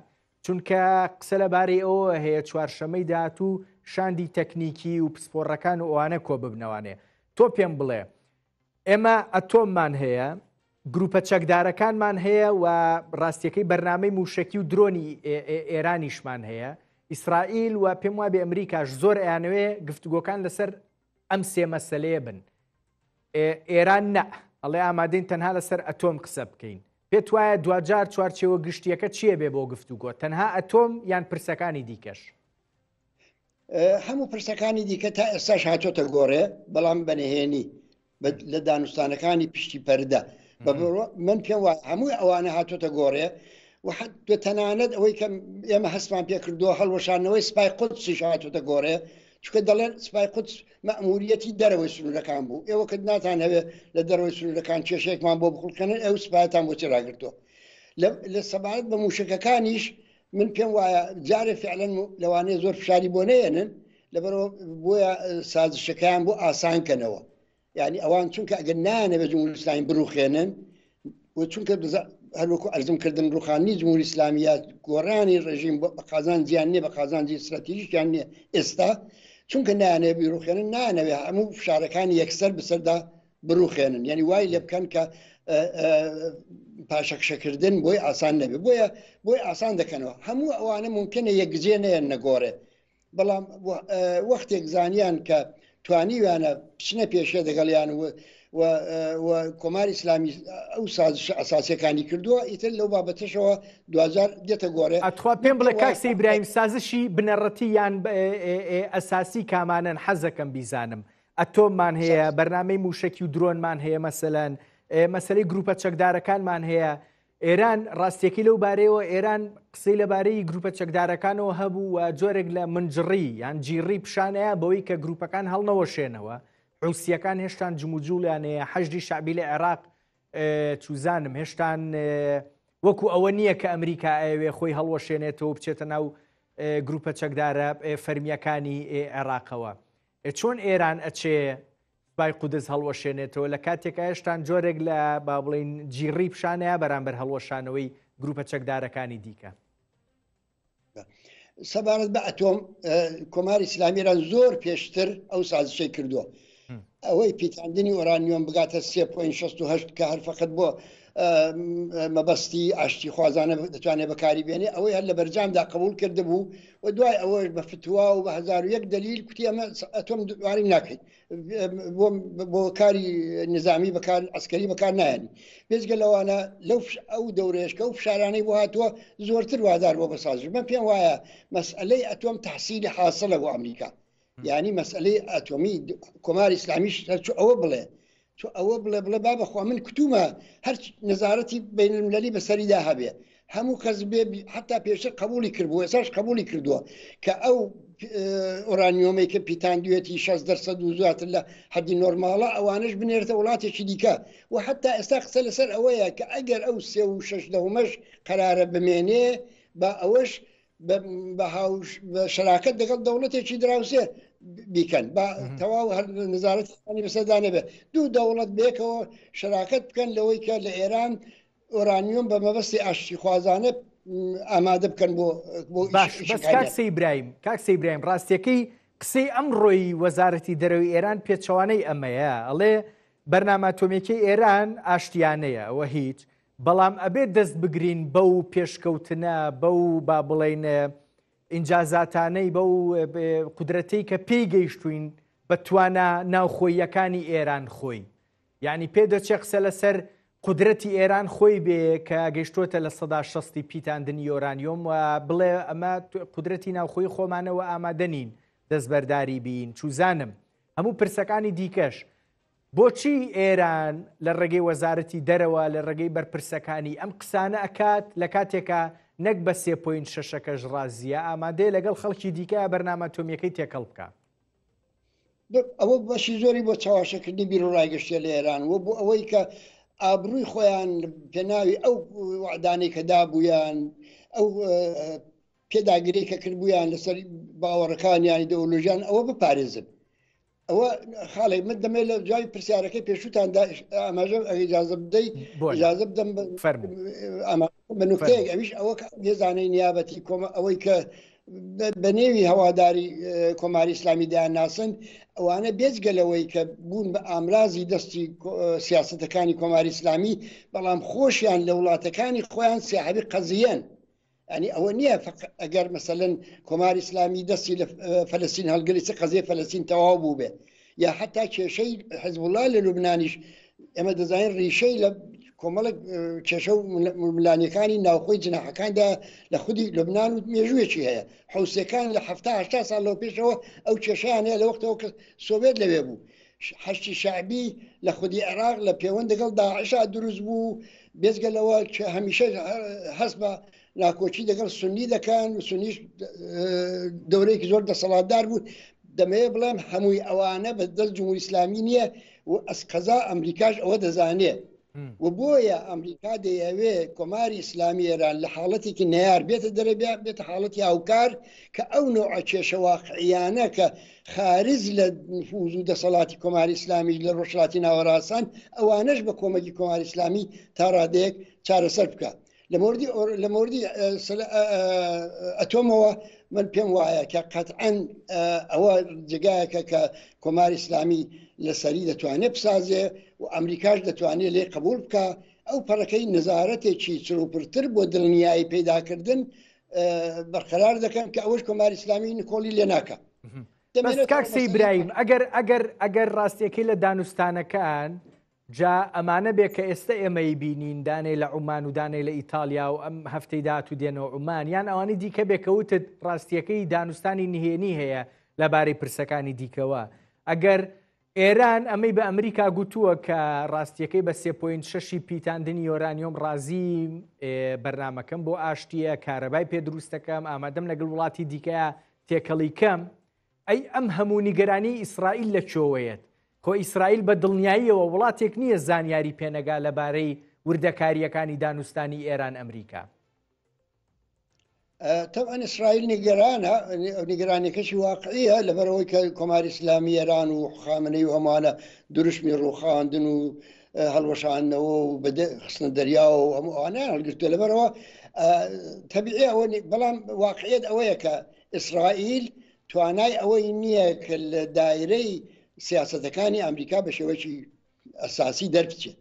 چونکە قسە لەبارەی ئەوەوە هەیە چوارشەمەی داهاتوو شاندی تەکنیکی و پسپۆڕەکان و ئەوانە کۆببنەوانێ. تۆ پێم بڵێ ئێمە ئەتۆممان هەیە، گروپە چەکدارەکانمان هەیە و ڕاستیەکەی بەرنامەی موشەکی و درۆنی ئێرانیشمان هەیە. ئیسرائیل و پێم وابێ ئەمریکاش زۆر ئەیانەوێ گفتوگۆکان لەسەر ئەم سێ مەسەلەیە بن. ئێران نا، ئەڵێ ئامادەین تەنها لەسەر ئەتۆم قسە بکەین. پێت وایە دواجار چوارچێوە گشتیەکە چییە بێ بۆ گفتوگۆ تەنها ئەتۆم یان پرسەکانی دیکەش؟ هەموو پرسەکانی دیکە تا ئێستاش هاتۆتە گۆڕێ بەڵام بە نهێنی لە دانوستانەکانی پشتی پەردە من پێم وایە هەمووی ئەوانە هاتۆتە گۆڕێ و تەنانەت ئەوەی کە ئێمە هەستمان پێ کردووە هەڵوەشانەوەی سپای قودسیش هاتۆتە گۆڕێ چونکە دەڵێن سپای قودس مەئموریەتی دەرەوەی سنوورەکان بوو ئێوە کە ناتان هەوێ لە دەرەوەی سنوورەکان کێشەیەکمان بۆ بخوڵقێنن ئەو سپایتان بۆچی ڕاگرتووە لە سەبارەت بە مووشەکەکانیش من پێم وایە جارێ فعلەن لەوانەیە زۆر فشاری بۆ نەیەنن لەبەرەوە بۆیە سازشەکەیان بۆ ئاسان کەنەوە یعنی ئەوان چونکە ئەگەر نانەوێت جمهوری ئیسلامی بڕوخێنن و چونکە هەروەکو ئەرزم کردن ڕوخانی جمهوری ئیسلامی یا گۆڕانی ڕژیم بە قازانجیان نییە بە قازانجی استراتیژیان نییە ئێستا چونکە نانێ بیڕوخێنن نانەوێ هەموو فشارەکانی یەکسەر بەسەردا بڕوخێنن یعنی وای لێ بکەن کە پاشەکشەکردن بۆی ئاسان نەبێ بۆیە بۆی ئاسان دەکەنەوە هەموو ئەوانە ممکنە یەکجێ نەیەن نەگۆڕێ بەڵام وەختێک زانیان کە توانیویانە بچنە پێشێ دەگەڵیان و و کۆماری ئیسلامی ئەو سازشە ئەساسیەکانی کردووە ئیتر لەو بابەتەشەوە دواجار دێتە گۆڕێ. ئەتخوا پێم بڵێ کاک سەی برایم سازشی بنەڕەتی یان ئەساسی کامانەن حەزەکەم بیزانم ئەتۆممان هەیە بەرنامەی موشکی و درۆنمان هەیە مەسەلەن مەسەلەی گروپە چەکدارەکانمان هەیە ئێران ڕاستیەکەی لەو بارەیەوە ئێران قسەی لەبارەی گروپە چەکدارەکانەوە هەبوو و جۆرێک لە منجڕی یان جیڕی پیشانەیە بەوەی کە گروپەکان هەڵنەوەشێنەوە حوسیەکان هێشتان جموجوڵیان هەیە حەشدی شەعبی لە عێراق چوزانم هێشتان وەکو ئەوە نییە کە ئەمریکا ئەوێ خۆی هەڵوەشێنێتەوە بچێتە ناو گروپە چەکدارە فەرمیەکانی عێراقەوە چۆن ئێران ئەچێ سوپای قودس هەڵوەشێنێتەوە لە کاتێکا هێشتان جۆرێک لە با بڵین جیڕی پیشانەیە بەرامبەر هەڵوەشانەوەی گروپە چەکدارەکانی دیکە. سەبارەت بە ئەتۆم کۆماری ئیسلامی ئێران زۆر پێشتر ئەو سازشەی کردووە ئەوەی پیتاندنی ئۆرانیۆم بگاتە 3.68 کە هەر فقط بۆ مەبەستی ئاشتی خوازانە دەتوانێت بەکاری بێنێ ئەوەی هەر لە بەرجامدا قبول کردبوو و دوای ئەوەش بە فتوا و بە 1001 دلیل کوتی ئەمە ئەتۆم دواری ناکەین بۆ کاری نظامی بەکار ئەسکەری بەکار نایەنی بێجگە لەوانە لەو ئەو دەورێشکە و فشارانەی بۆ هاتووە زۆرتر وادار بۆ بەسازش من پێم وایە مەسئلەی ئەتۆم تحصیلی حاصلە بۆ ئەمریکا یعنی مەسئلەی ئەتۆمی کۆماری ئیسلامیش هەرچ ئەوە بڵێ تۆ ئەوە بڵێ بڵێ بابە خوا من کتومە هەر نەزارەتی بین المللی بەسەریدا هەبێ هەموو کەس بێ حتا پێشتر قبولی کردبوو ئێساش قبولی کردووە کە ئەو ئۆرانیۆمەی کە پیتاندوێتی 6 دەرسەد و زیاتر لە حەدی نۆرماڵە ئەوانش بنێرتە وڵاتێکی دیکە و حتا ئێستا قسە لەسەر ئەوەیە کە ئەگەر ئەو سێ و شەش دەهمەش قەرارە بمێنێ با ئەوەش بە هاوش بە شەراکەت دەگەڵ دەوڵەتێکی دراوسێ بیکەن با تەواو هەر نزارەتانی بەسەردا نەبێت دوو دەوڵەت بێکەوە شەراکەت بکەن لەوەی کە لە ئێران ئۆرانیۆم بە مەبەستی ئاشتیخوازانە ئامادە بکەن بۆ بۆ باش بەس کاک سەی برایم کاک سەی برایم ڕاستیەکەی قسەی ئەمڕۆی وەزارەتی دەرەوەی ئێران پێچەوانەی ئەمەیە ئەڵێ بەرنامە ئەتۆمیەکەی ئێران ئاشتیانەیە ئەوە هیچ بەڵام ئەبێت دەست بگرین بەو پێشکەوتنە، بەو با بڵێین ئینجازاتانەی، بەو قودرەتەی کە پێی گەیشتوین بە توانا ناوخۆییەکانی ئێران خۆی. یعنی پێ دەچێ قسە لەسەر قودرەتی ئێران خۆی بێ کە گەیشتووەتە لە سەدا شەستی پیتاندنی یۆرانیۆم و بڵێ ئەمە قودرەتی ناوخۆی خۆمانەوە ئامادە نین دەستبەرداری بین چوزانم هەموو پرسەکانی دیکەش بۆچی ئێران لە ڕێگەی وەزارەتی دەرەوە، لە ڕێگەی بەرپرسەکانی ئەم قسانە ئەکات، لە کاتێکا نەک بە سێ پۆینت شەشەکەش ڕازییە، ئامادەیە لەگەڵ خەڵکی دیکە بەرنامە ئەتۆمییەکەی تێکەڵ بکا؟ ئەوە بەشی زۆری بۆ چەواشەکردنی بیروڕای گشتیە لە ئێران و بۆ ئەوەی کە ئابرووی خۆیان پێناوی ئەو وەعدانەی کە دابوویان ئەو پێداگری کە کردبوویان لەسەر باوەڕەکانیان ئیدۆلۆژیان ئەوە بپارێزن ئەوە خاڵێک من دەمێ لە جوابی پرسیارەکەی پێشووتاندا ئاماژە ئیجازە بدەی ئیجازە بدەم بە نوکتەیەک ئەویش ئەوە کە هێزانەی نیابەتی کۆمە ئەوەی کە بە نێوی هەواداری کۆماری ئیسلامی دایان ناسن ئەوانە بێجگە لەوەی کە بوون بە ئامرازی دەستی سیاستەکانی کۆماری ئیسلامی بەڵام خۆشیان لە وڵاتەکانی خۆیان سیاحبی قەزیەن یانی ئەوە نییە ئەگەر مەسەلەن کۆماری ئیسلامی دەستی لە فەلەستین هەڵگری چ قەزیە فەلەستین تەواو بوو بێ یا حتا کێشەی حزبوڵا لە لوبنانیش ئێمە دەزانین ڕیشەی لە کۆمەڵێک کێشە و ململانێکانی ناوخۆی جناحەکاندا لە خودی لوبناان و مێژوویەکی هەیە حوسەکان لە هەفتا ساڵ لەو پێشەوە ئەو کێشیان هەیە لە وەختەوە کە سۆڤێت لەوێ بوو حەشتی شعبی لە خودی عێراق لە پێوەند لەگەڵ داعشا دروست بوو بێجگە لەوە هەمیشە هەست بە ناکۆکی دەگەڵ سنی دەکەن و سنیش دەورەیەکی زۆر دەسەڵاتدار بوو دەمەوێت بڵێم هەمووی ئەوانە بە دەست جمهوری ئیسلامی نییە و ئەسقەزا ئەمریکاش ئەوە دەزانێ و بۆیە ئەمریکا دەیەوێ کۆماری ئیسلامی ئێران لە حاڵەتێکی نەیار بێتە دەرێ بێتە حاڵەتی هاوکار کە ئەو نوعە کێشە واقعیانە کە خارج لە نفوز و دەسەڵاتی کۆماری ئیسلامی لە ڕۆژهەڵاتی ناوەڕاستان ئەوانەش بە کۆمەکی کۆماری ئیسلامی تا ڕادەیەک چارەسەر بکە. لە مۆردی لە مۆردی ئەتۆمەوە من پێم وایە کە قەتعەن ئەوە جێگایەکە کە کۆماری ئیسلامی لەسەری دەتوانێت بسازێ و ئەمریکاش دەتوانێت لێ قبول بکە ئەو پەڕەکەی نەزارەتێکی چڕوپڕتر بۆ دڵنیایی پەیداکردن بەرقەرار دەکەن کە ئەوەش کۆماری ئیسلامی نکۆڵی لێ ناکە. بەس کاک سەی برایم ئەگەر ئەگەر ئەگەر ڕاستیەکەی لە دانوستانەکان جا ئەمانە بێ کە ئێستە ئێمە ئەیبینین دانێ لە عومان و دانێ لە ئیتاڵیا و ئەم هەفتەی داهاتوو دێنەوە عومان یان ئەوانی دیکە بێ کە وتت ڕاستیەکەی دانوستانی نهێنی هەیە لەبارەی پرسەکانی دیکەوە ئەگەر ئێران ئەمەی بە ئەمریکا گوتووە کە ڕاستیەکەی بە سێ پۆینت شەشی پیتاندنی یۆرانیۆم ڕازی بەرنمەکەم بۆ ئاشتیە کارەبای پێ دروستەکەم ئامادەم لەگەڵ وڵاتی دیکەیە تێکەڵی کەم ئەی ئەم هەموو نیگەرانیەی ئیسرائیل لە کوێوەیەت؟ خۆ ئیسرائیل بە دڵنیاییەوە وڵاتێک نییە زانیاری پێنەگا لەبارەی وردەکارییەکانی دانوستانی ئێران ئەمریکا. تەبعەن ئیسرائیل نیگەرانە، نیگەرانیەکەشی واقعیە لەبەرئەوەی کە کۆماری ئیسلامی ئێران و خامنەی و هەمووانە دروشمی ڕووخاندن و هەڵوەشاندنەوە و خستنە دەریاوە و هەموو ئەوانەیان هەڵگرتووە لەبەرەوە تەبیعی ئەوە بەڵام واقعیەت ئەوەیە کە ئیسرائیل توانای ئەوەی نییە کە لە دایرەی سیاسەتەکانی ئەمریکا بە شێوەیەکی ئەساسی دەربچێت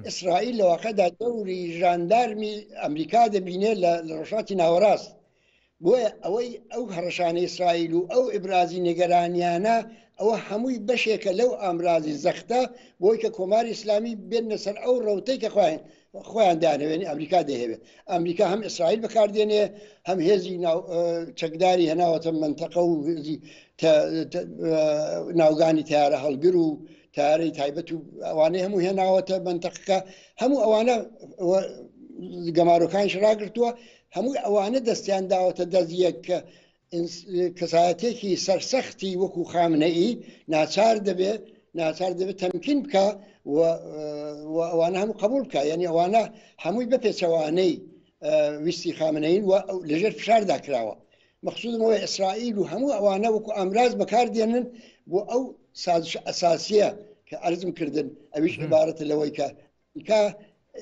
ئیسرائیل لە واقعدا دەوری ژاندارمی ئەمریکا دەبینێت لە ڕۆژهەڵاتی ناوەڕاست بۆیە ئەوەی ئەو هەڕەشانە ئیسرائیل و ئەو ئیبرازی نیگەرانیانە ئەوە هەمووی بەشێکە لەو ئامرازی زەختە بۆی کە کۆماری ئیسلامی بێنە سەر ئەو ڕەوتەی کە خۆیان خۆیان دەیانەوێت ئەمریکا دەیهەوێت ئەمریکا هەم ئیسرائیل بەکاردێنێ هەم هێزی چەکداری هێناوەتە منتەقە و هێزی ناوگانی تیارە هەڵگر و تارەی تایبەت و ئەوانەی هەموو هێناوەتە منتەقەکە هەموو ئەوانە گەمارۆکانش ڕاگرتووە هەموو ئەوانە دەستیان داوەتە دەست یەک کە کەسایەتێکی سەرسەختی وەکو خامنەئی ناچار دەبێت ناچار دەبێت تەمکین بکە و ئەوانە هەموو قبول بکە یعنی ئەوانە هەمووی بە پێچەوانەی ویستی خامنەین و لەژێر فشاردا کراوە مەخصودمەوە ئیسرائیل و هەموو ئەوانە وەکو ئامراز بەکاردێنن بۆ ئەو سازش ئەساسیە کە ئەرزم کردن ئەویش عبارەتە لەوەی کە کە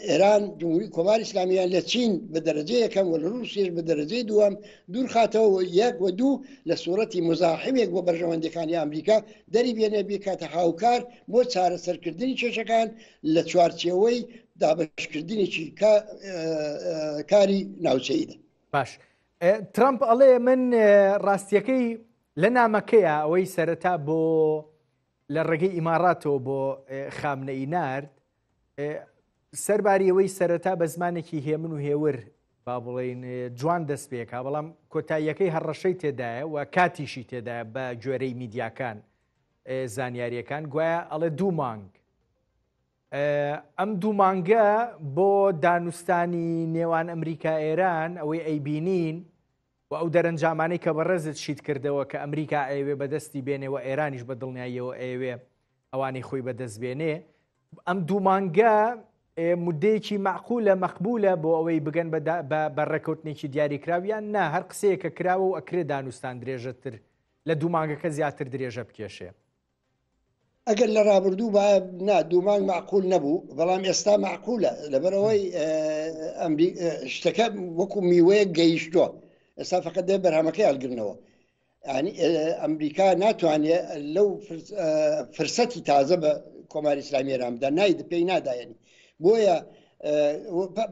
ئێران جمهوری کۆماری ئیسلامیان لە چین بە دەرەجە یەکەم و لە رووسیش بە دەرەجەی دووەم دوورخاتەوە و یەک و دوو لە سوورەتی مزاحمێک بۆ بەرژەوەندیەکانی ئەمریکا دەری بێنێ بیکاتە هاوکار بۆ چارەسەرکردنی کێشەکان لە چوارچێوەی دابەشکردنێکی کاری ناوچەییدا. باش ترامپ ئەڵێ من ڕاستیەکەی لە نامەکەیە ئەوەی سەرەتا بۆ لە ڕێگەی ئیماڕاتەوە بۆ خامنەئی نارد، سەرباری ئەوەی سەرەتا بە زمانێکی هێمن و هێور با بڵێین جوان دەست پێکا، بەڵام کۆتاییەکەی هەڕەشەی تێدایە و کاتیشی تێدایە بە گوێرەی میدیاکان زانیاریەکان گوایە ئەڵێ دوو مانگ ئەم دوو مانگە بۆ دانوستانی نێوان ئەمریکا ئێران ئەوەی ئەیبینین و ئەو دەرەنجامانەی کە بەڕێزت شیت کردەوە کە ئەمریکا ئەیەوێ بەدەستی بێنێ و ئێرانیش بە دڵنیاییەوە ئەیەوێ ئەوانەی خۆی بەدەست بێنێ ئەم دوو مانگە مدەیەکی معقولە مەقبولە بۆ ئەوەی بگەن بە ڕێکەوتنێکی دیاریکراو یان نا هەر قسەیەکە کراوە و ئەکرێ دانوستان درێژەتر لە دوو مانگەکە زیاتر درێژە بکێشێ. ئەگەر لە ڕابردوو با نا دوو مانگ معقول نەبوو بەڵام ئێستا معقولە لەبەرەوەی شتەکە وەکو میوەیە گەیشتووە ئێستا فقط دێ بەرهەمەکەی هەڵگرنەوە ینی ئەمریکا ناتوانێت لەو فرسەتی تازە بە کۆماری ئیسلامی ئێران بدا ناید پێی نادایەنی بۆیە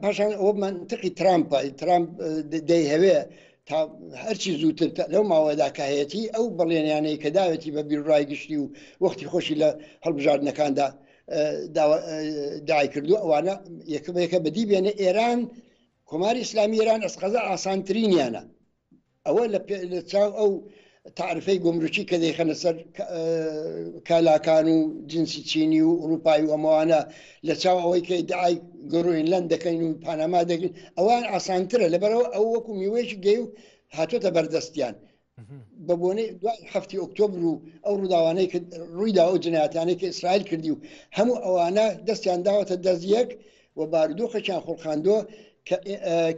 پاشان ئەوە منطقی ترامپە ترامپ دەیهەوێ تا هەرچی زووتر لەو ماوەدا کە هەیەتی ئەو بەڵێنیانەی کە داوێتی بە بیرڕای گشتی و وەختی خۆشی لە هەڵبژاردنەکاندا. داوای کردو ئەوانە یەکە بە یەکە بەدی بێنە ئێران کۆماری ئیسلامی ئێران ئەسقەزە ئاسانترینیانە ئەوە لە چاو ئەو تعرفەی گومرکی کە دەیخەنە سەر کالاکان و جنسی چینی و ئوروپای و ئەمەوانە لە چاو ئەوەی کە ئیدعای گرینلەند دەکەین و پاناما دەگرین ئەوان ئاسانترە لەبەرەوە ئەو وەکو میوەیەکی گەی و هاتۆتە بەردەستیان بە بۆنەی دوای هەفتی ئۆکتۆبر و ئەو ڕووداوانەی کە ڕوویدا ئەو جنایەتانەی کە ئیسرائیل کردی و هەموو ئەوانە دەستیان داوەتە دەست یەک و بارودۆخێکیان خوڵقاندووە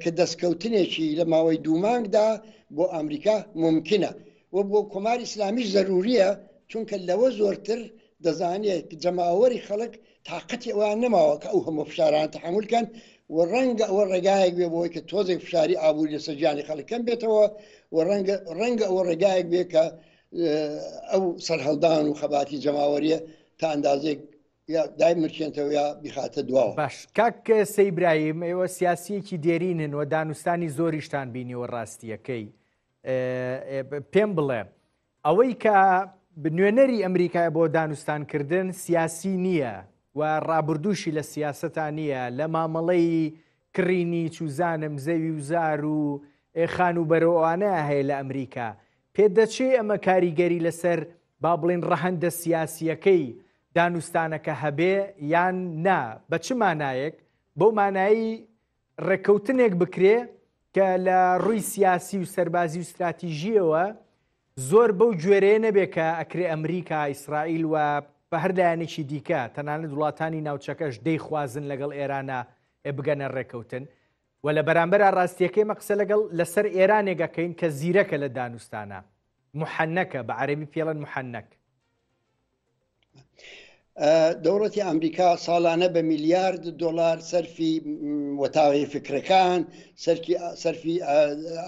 کە دەستکەوتنێکی لە ماوەی دوو مانگدا بۆ ئامریکا مومکنە و بۆ کۆماری ئیسلامیش زەروریە چونکە لەوە زۆرتر دەزانێت جەماوەری خەڵک تاقەتی ئەویان نەماوە کە ئەو هەموو فشارانە تەحەمول کەن و ڕەنگە ئەوە ڕێگایەک بێ بۆی کە تۆزێک فشاری ئابووری لەسەر گیانی خەڵک کەم بێتەوە و ڕەنگە ڕەنگە ئەوە ڕێگایەک بێ کە ئەو سەرهەڵدان و خەباتی جەماوەریە تا ئەندازێک یا دایمرکێنتەوە یا بیخاتە دواوە. باش کاک سەی برایم ئێوە سیاسیەکی دێرینن و دانوستانی زۆریشتان بینیوە ڕاستیەکەی پێم بڵێ ئەوەی کە نوێنەری ئەمریکای بۆ دانوستانکردن سیاسی نییە و ڕابردووشی لە سیاسەتا نییە لە مامەڵەی کڕینی چوزانم زەوی و زار و خانووبەرەوانە هەیە لە ئەمریکا پێدەچێ ئەمە کاریگەری لەسەر با بڵێین ڕەهەندە سیاسییەکەی دانوستانەکە هەبێ یان نا؟ بە چ مانایەک؟ بەو مانایەی ڕێککەوتنێک بکرێ کە لە ڕووی سیاسی و سەربازی و ستراتیژییەوە زۆر بەو گوێرەیە نەبێ کە ئەکرێ ئەمریکا، ئیسرائیل و بە هەر لایەنێکی دیکە تەنانەت وڵاتانی ناوچەکەش دەیخوازن لەگەڵ ئێرانە بگەنە ڕێککەوتن و لە بەرامبەرا ڕاستییەکەی ئێمە قسە لەگەڵ لەسەر ئێرانێک ئەکەین کە زیرەکە لە دانوستانە. محەنەکە، بە عەرەبی پێڵێن محەنەک. دەوڵەتی ئەمریکا ساڵانە بە میلیارد دۆلار سەرفی وەتاوی فکرەکان سەرفی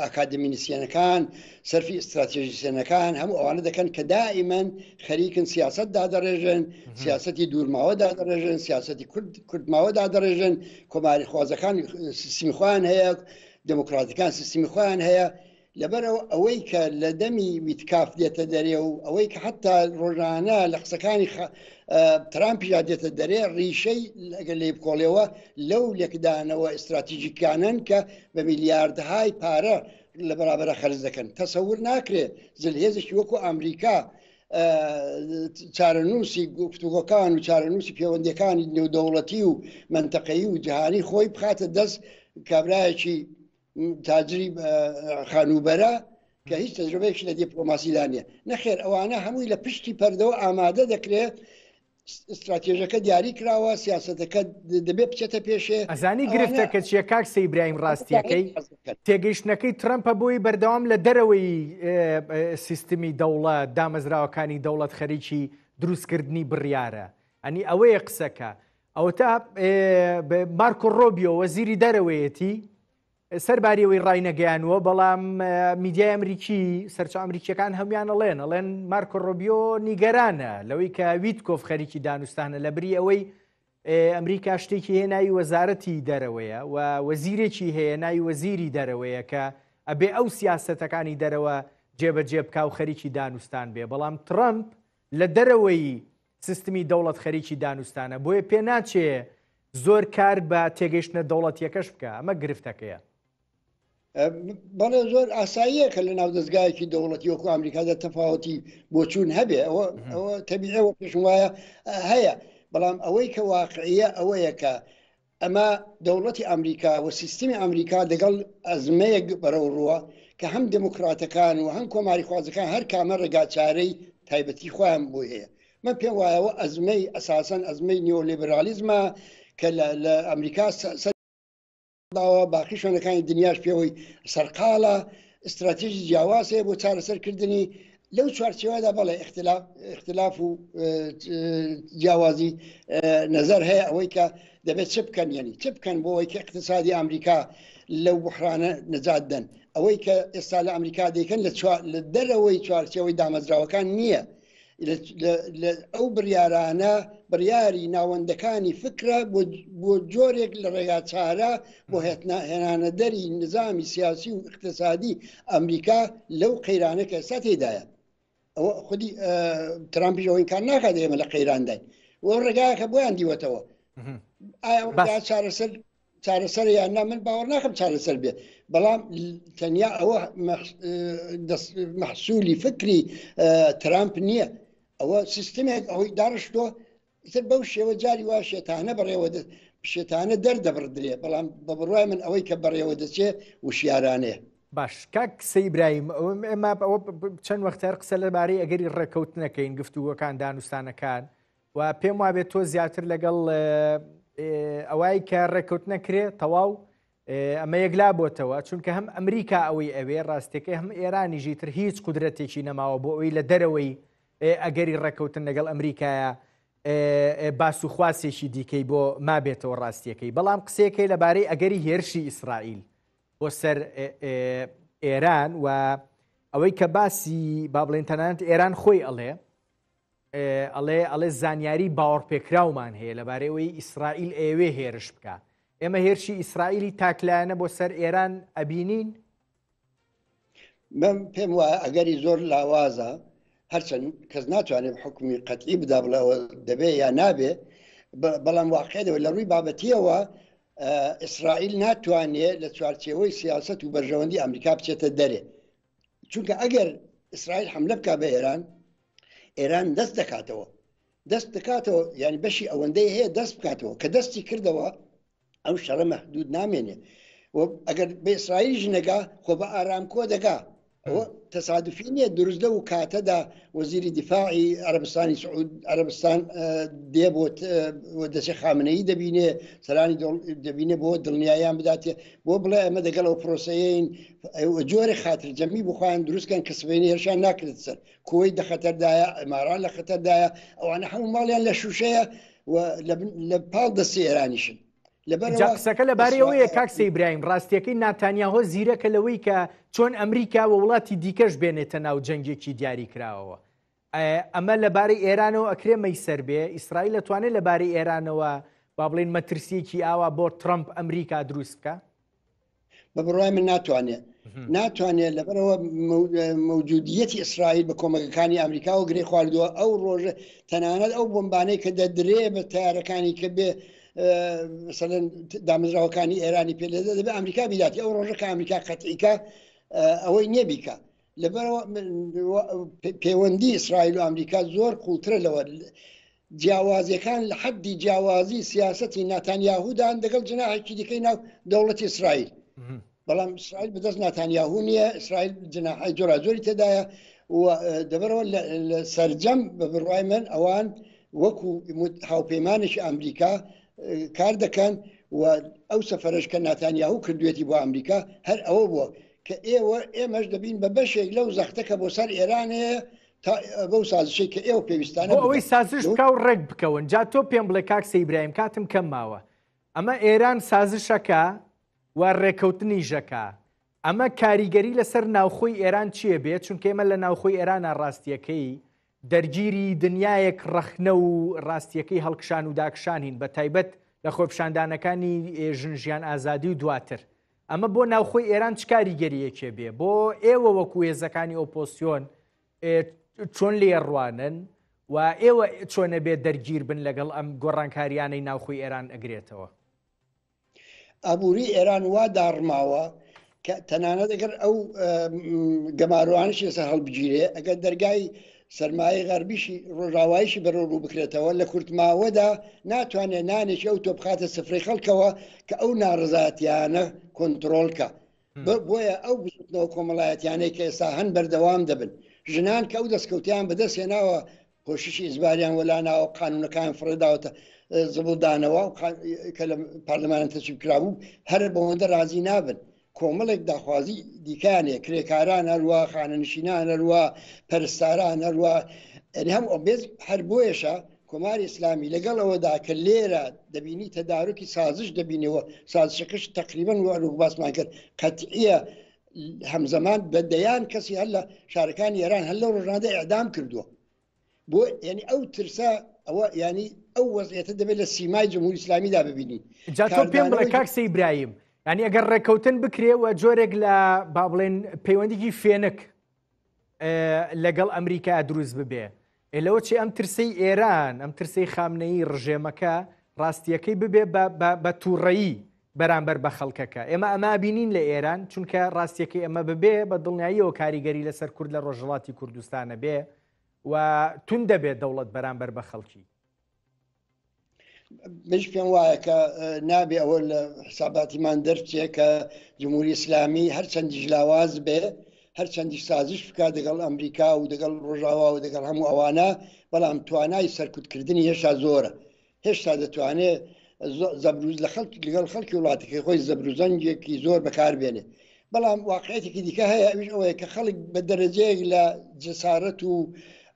ئاکادمینیسیەنەکان سەرفی ئستراتێژیسیەنەکان هەموو ئەوانە دەکەن کە دائیمەن خەریکن سیاست دادەڕێژن سیاستی دوورماوە دادەڕێژن سیاستی کورد کوردماوە دادەڕێژن کۆماری خوازەکان سیستمی خۆیان هەیە دموکراتەکان سیستمی خۆیان هەیە لەبەرئەوە ئەوەی کە لە دەمی ویتکاف دێتە دەرێ و ئەوەی کە حەتتا ڕۆژانە لە قسەکانی ترامپیشدا دێتە دەرێ ڕیشەی ئەگەر لێی بکۆڵێەوە لەو لێکدانەوە ئیستراتیژیکانەن کە بە میلیاردهای پارە لە بەرابەرە خەرج دەکەن. تەسەور ناکرێ زلهێزێکی وەکو ئامریکا چارەنووسی گفتوگۆکان و چارەنووسی پەیوەندیەکانی نێودەوڵەتی و مەنتەقەیی و جیهانی خۆی بخاتە دەست کابرایەکی تاجری خانووبەرە کە هیچ تەجربەیەکی لە دیپلۆماسیدا نییە نەخێر ئەوانە هەمووی لە پشتی پەردەوە ئامادە دەکرێت استراتێژەکە دیاری کراوە سیاستەکە دەبێت بچێتە پێشێ ئەزانی گرفتەکە چیە کاک سەی برایم ڕاستیەکەی تێگەیشتنەکەی ترەمپە بۆی بەردەوام لە دەرەوەی سیستمی دەوڵەت دامەزراوەکانی دەوڵەت خەریکی دروستکردنی بڕیارە ئەنی ئەوەیە قسەکە ئەوەتا مارکۆ ڕۆبیۆ وەزیری دەرەوەیەتی سەرباری ئەوەی ڕاینەگەیانووە بەڵام میدیای ئەمریکی سەرچاوە ئەمریکیەکان هەموان ئەڵێن ئەڵێن مارکۆ ڕۆبیۆ نیگەرانە لەوەی کە ویتکۆف خەریکی دانوستانە لە بری ئەوەی ئەمریکا شتێکی هەیە ناوی وەزارەتی دەرەوەیە و وەزیرێکی هەیە ناوی وەزیری دەرەوەیە کە ئەبێ ئەو سیاسەتەکانی دەرەوە جێبەجێ بکا و خەریکی دانوستان بێ بەڵام ترەمپ لە دەرەوەی سیستمی دەوڵەت خەریکی دانوستانە، بۆیە پێناچێ زۆر کار بە تێگەیشتنە دەوڵەتییەکەش بکا، ئەمە گرفتەکەیە. بەڵێ زۆر ئاساییە کە لە ناو دەزگایەکی دەوڵەتی وەکو ئەمریکادا تەفاوەتی بۆچوون هەبێ ئەوە ئەوە تەبیعە و پێشم وایە هەیە بەڵام ئەوەی کە واقعیە ئەوەیە کە ئەمە دەوڵەتی ئەمریکا و سیستمی ئەمریکا دەگەڵ ئەزمەیەک بەرەوڕووە کە هەم دێموکراتەکان و هەم کۆماریخوازەکان هەر کامە ڕێگاچارەی تایبەتی خۆیان بۆی هەیە. من پێم وایە ئەوە ئەزمەی ئەساسەن ئەزمەی نیۆلیبرالیزمە کە لە ئەمریکا سەر داوە باقی شوێنەکانی دنیاش پێوەی سەرقاڵە استراتیژی جیاواز هەیە بۆ چارەسەرکردنی لەو چوارچێوەدا بەڵێ اختلاف اختلاف و جیاوازی نظر هەیە ئەوەی کە دەبێت چ بکەن یعنی چ بکەن بۆ ئەوەی کە اقتصادی ئەمریکا لەو بحرانە نەجات دەن ئەوەی کە ئێستا لە ئەمریکا دەیکەن لە لە دەرەوەی چوارچێوەی دامەزراوەکان نییە ئەو بڕیارانە بڕیاری ناوەندەکانی فکرە بۆ جۆرێک لە ڕێگاچارە بۆ هێنانەدەری نظامی سیاسی و اقتصادی ئەمریکا لەو قەیرانە کە ئێستا تێدایە ئەوە خودی ترامپیش ئەوە ئینکار ناکات ئێمە لە قەیرانداین. و ڕێگایەکە بۆیان دیوەتەوە. ئایا ئەو ڕێگا چارەسەر چارەسەر یان نا من باوەڕ ناکەم چارەسەر بێ بەڵام تەنیا ئەوە مەحسولی فکری ترامپ نییە ئەوە سیستمێک ئەوەی داڕشتووە ئیتر بەو شێوە جاری وا شێتانە بەڕێوە شێتانە دەردەبڕدرێ بەڵام بە بڕوای من ئەوەی کە بەڕێوە دەچێ وشیارانەیە. باش کاک سەی ئیبراهیم ئێمە ئەوە چەند وەختە هەر قسە لەبارەی ئەگەری ڕێککەوتنەکەین گفتوگۆکان دانوستانەکان و پێم وابێت تۆ زیاتر لەگەڵ ئەوای کە ڕێککەوتنە کرێ تەواو ئەمە یەکلا بۆتەوە چونکە هەم ئەمریکا ئەوەی ئەوێ ڕاستەکەی هەم ئێرانیژی تر هیچ قودرەتێکی نەماوە بۆ ئەوی لە دەرەوەی ئەگەری ڕێککەوتن لەگەڵ ئەمریکایە باس و خواسێکی دیکەی بۆ مابێتەوە ڕاستیەکەی بەڵام قسەیەکەی لەبارەی ئەگەری هێرشی ئیسرائیل بۆ سەر ئێران و ئەوەی کە باسی با بڵێن تەنانەت ئێران خۆی ئەڵێ ئەڵێ ئەڵێ زانیاری باوەڕپێکراومان هەیە لەبارەی ئەوەی ئیسرائیل ئەیەوێ هێرش بکە ئێمە هێرشی ئیسرائیلی تاکلایەنە بۆ سەر ئێران ئەبینین؟ من پێم وایە ئەگەری زۆر لاوازە هەرچەند کەس ناتوانێت حکومی قەتعی بدا بڵێەوە دەبێ یا نابێ بەڵام واقعەوە لە ڕووی بابەتیەوە ئیسرائیل ناتوانێت لە چوارچێوەی سیاست و بەرژەوەندی ئەمریکا بچێتە دەرێ چونکە ئەگەر ئیسرائیل حملە بک بە ئێران ئێران دەست دەکاتەوە دەست دەکاتەوە یعنی بەشی ئەوەندەی هەیە دەست بکاتەوە کە دەستی کردەوە ئەو شەڕە مەحدود نامێنێ و ئەگەر بە ئیسرائیلیش نەگا خۆ بە ئارامکۆ دەگا ئەوە تەسادفی نییە دروست لەو کاتەدا وەزیری دیفاعی عەرەبستانی سعود عەرەبستان دێ بۆ دەچێ خامنەیی دەبینێ سەرانی دەبینێ بۆ دڵنیایان بداتێ بۆ بڵێ ئەمە دەگەڵ ئەو پرۆسەیەین جۆرە خاتر جەمی بۆ خۆیان دروستکەن کە سبەینێ هێرشان ناکرێت سەر کوەیت لە خەتەردایە ئیمارات لە خەتەردایە ئەوانە هەموو ماڵیان لە شوشەیە و لە پاڵ دەستی ئێرانیشن جا قسەکە لەبارەی ئەوەیە کاک سەی برایم ڕاستیەکەی ناتانیاهۆ زیرەکە لەوەی کە چۆن ئەمریکا و وڵاتی دیکەش بێنێتە ناو جەنگێکی دیاریکراوەوە ئەمە لەبارەی ئێرانەوە ئەکرێ مەیسەر بێ ئیسرائیل دەتوانێت لەبارەی ئێرانەوە با بڵێن مەترسیەکی ئاوا بۆ ترەمپ ئەمریکا دروست بکە بە بڕای من ناتوانێت ناتوانێت لەبەرەوە مەوجودیەتی ئیسرائیل بە کۆمەکەکانی ئەمریکاوە گرێ خواردووە ئەو ڕۆژە تەنانەت ئەو بۆمبانەی کە دەدرێ بە تارەکانی کە بێ مثلەن دامەزراوەکانی ئێرانی پێ لێدە دەبێ ئەمریکا بیداتی ئەو ڕۆژە کە ئەمریکا قەتعیکە ئەوەی نییە بیکە لەبەرەوە پەیوەندی ئیسرائیل و ئەمریکا زۆر قوڵترە لەوە جیاوازیەکان لە حەدی جیاوازی سیاسەتی ناتانیاهودان دەگەڵ جناحێکی دیکەی ناو دەوڵەتی ئیسرائیل بەڵام ئیسرائیل بەدەست ناتانیاهو نییە ئیسرائیل جناحی جۆراجۆری تێدایە و دەبەرەوە لە سەرجەم بە بڕوای من ئەوان وەکو هاوپەیمانێکی ئەمریکا کار دەکەن و ئەو سەفەرەش کە ناتانیاهو کردوێتی بۆ ئەمریکا هەر ئەوە بووە کە ئێوە ئێمەش دەبین بە بەشێک لەو زەختە کە بۆ سەر ئێران هەیە تا بەو سازشەی کە ئێوە پێویستانە بۆ ئەوەی سازش بکا و ڕێک بکەون جا تۆ پێم بڵێ کاک سەی برایم کاتم کەم ماوە ئەمە ئێران سازشەکە و ڕێکەوتنیژەکە ئەمە کاریگەری لەسەر ناوخۆی ئێران چییە بێ چونکە ئێمە لە ناوخۆی ئێرانە ڕاستیەکەی دەرگیری دنیایەک ڕەخنە و ڕاستیەکەی هەڵکشان و داکشانین بە تایبەت لە خۆپیشاندانەکانی ژن ژیان ئازادی و دواتر ئەمە بۆ ناوخۆی ئێران چ کاریگەریەکێ بێ بۆ ئێوە وەکو هێزەکانی ئۆپۆسیۆن چۆن لێ ڕوانن و ئێوە چۆنە بێ دەرگیر بن لەگەڵ ئەم گۆڕانکاریانەی ناوخۆی ئێران ئەگرێتەوە؟ ئابووری ئێران وا داڕماوە کە تەنانەت ئەگەر ئەو گەمارۆانش لەسەر هەڵبگیرێ ئەگەر دەرگای سەرمایەی غەربیشی ڕۆژاوایشی بەرەو ڕوو بکرێتەوە لە کورتماوەدا ناتوانێت نانێکی ئەو تۆ بخاتە سفرەی خەڵکەوە کە ئەو ناڕزاتیانە کۆنتترۆلکە بۆیە ئەو بزوتنەوە کۆمەڵایەتیانەی کە ئێستا هەن بەردەوام دەبن ژنان کە ئەو دەستکەوتیان بەدەست هێناوە پۆششی ئیجباریان وەلا ناوە قانونەکان فڕێداوەتە زبڵدانەوە کە لە پەرلەمانە تەسویب کرابوو هەر بەوەندە رازی نابن کۆمەڵێک داخوازی دیکەیان هەیە کرێکاران هەروە خانەنشینان هەروە پەرستاران هەروە یعنی هەم ئۆبێز هەر بۆیەشە کۆماری ئیسلامی لەگەڵ ئەوەدا کە لێرە دەبینی تەدارکی سازش دەبینەوە سازشەکەش تقریبا وەک باسمان کرد قەتعیە هەمزەمان بە دەیان کەسی هەر لە شارەکانی ئێران هەر لەو ڕۆژانەدا ئێعدام کردووە بۆ یعنی ئەو ترسە ئەوە ینی ئەو وەزعێتە دەبێت لە سیمای جمهوری ئیسلامیدا ببینین جا تۆ پێم بڵێ کاک سەی برایم یعنی ئەگەر ڕێککەوتن بکرێ و جۆرێک لە با بڵێن پەیوەندیکی فێنک لەگەڵ ئەمریکا دروست ببێ. لەوە چێ ئەم ترسەی ئێران، ئەم ترسەی خامنەیی ڕژێمەکە ڕاستییەکەی ببێ بە تووڕەیی بەرامبەر بە خەڵکەکە. ئێمە ئەمە ئەبینین لە ئێران، چونکە ڕاستییەکەی ئەمە ببێ بە دڵنیاییەوە کاریگەری لەسەر کورد لە ڕۆژهەڵاتی کوردستان ئەبێ و توند دەبێت دەوڵەت بەرامبەر بە خەڵکی. منیش پێم وایە کە نابێ ئەوە لە حساباتیمان دەرچێ کە جمهوری ئیسلامی هەرچەندیش لاواز بێ هەرچەندیش سازش بکات دەگەڵ ئەمریکا و دەگەڵ ڕۆژاوا و دەگەڵ هەموو ئەوانە بەڵام توانای سەرکوتکردنی هێشتا زۆرە هێشتا دەتوانێت زەبروز لە خەڵک لەگەڵ خەڵکی وڵاتەکەی خۆی زەبروزەنگێکی زۆر بەکاربێنێ بەڵام واقعێتێکی دیکە هەیە ئەویش ئەوەیە کە خەڵک بە دەرەجەیەک لە جەسارەت و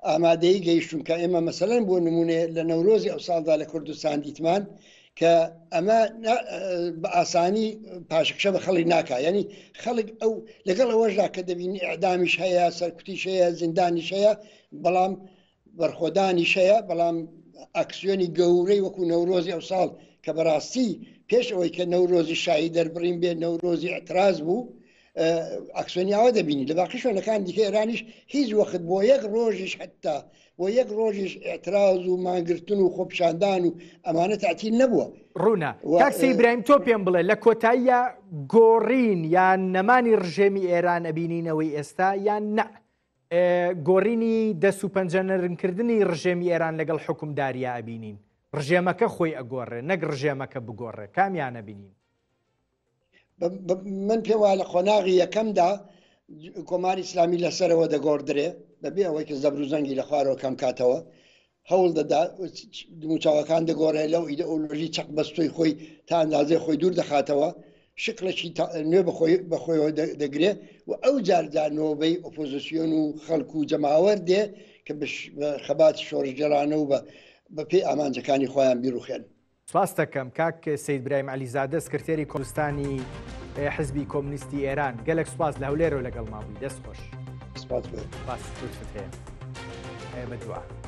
ئامادەیی گەیشتون کە ئێمە مەسەلەن بۆ نمونێ لە نەورۆزی ئەو ساڵدا لە کوردستان دیتمان کە ئەمە بە ئاسانی پاشەکشە بە خەڵک ناکا یعنی خەڵک ئەو لەگەڵ ئەوەشدا کە دەبینی ئەعدامیش هەیە سەرکوتیش هەیە زیندانیش هەیە بەڵام بەرخۆدانیش هەیە، بەڵام ئاکسیۆنی گەورەی وەکو نەورۆزی ئەوساڵ کە بەڕاستی پێش ئەوەی کە نەورۆزی شایی دەربڕین بێ نەورۆزی ئیعتراز بوو ئاکسیۆنی ئاوا دەبینی لە باقی شوێنەکان دیکە ئێرانیش هیچ وەخت بۆ یەک ڕۆژیش حتا بۆ یەک ڕۆژیش ئیعتراز و مانگرتن و خۆپیشاندان و ئەمانە تەعتیل نەبووە. ڕوونە کاک سەید برایم تۆ پێم بڵێ لە کۆتاییە گۆڕین یان نەمانی ڕژێمی ئێران ئەبینینەوەی ئێستا یان نە گۆرینی دەست و پەنجە نەرمکردنی ڕژێمی ئێران لەگەڵ حوکمداریا ئەبینین، ڕژێمەکە خۆی ئەگۆڕێ نەک ڕژێمەکە بگۆڕێ، کامیان ئەبینین؟ من پێم وایە لە قۆناغی یەکەمدا کۆماری ئیسلامی لەسەرەوە دەگۆڕدرێ بەبێ ئەوەی کە زەبر و زەنگی لە خوارەوە کەم کاتەوە هەوڵ دەدا دموچاوەکان دەگۆڕێ لەو ئیدئۆلۆژی چەق بەستۆی خۆی تا ئەندازەی خۆی دوور دەخاتەوە شکڵێکی نوێ بەخۆی بەخۆیەوە دەگرێ و ئەو جارجا نۆبەی ئۆپۆزیسیۆن و خەڵک و جەماوەر دێ کە بە خەباتی شۆڕشگێڕانە و بە پێی ئامانجەکانی خۆیان بیڕوخێن. سپاست دەکەم کاک سەید برایم عەلیزادە سکرتێری کوردستانی حزبی کۆمنیستی ئێران گەلێک سپاس لە هەولێرەوە لەگەڵمان بووی دەست خۆش سپاس بۆ سپاس لوتفت هەیە بە دوا.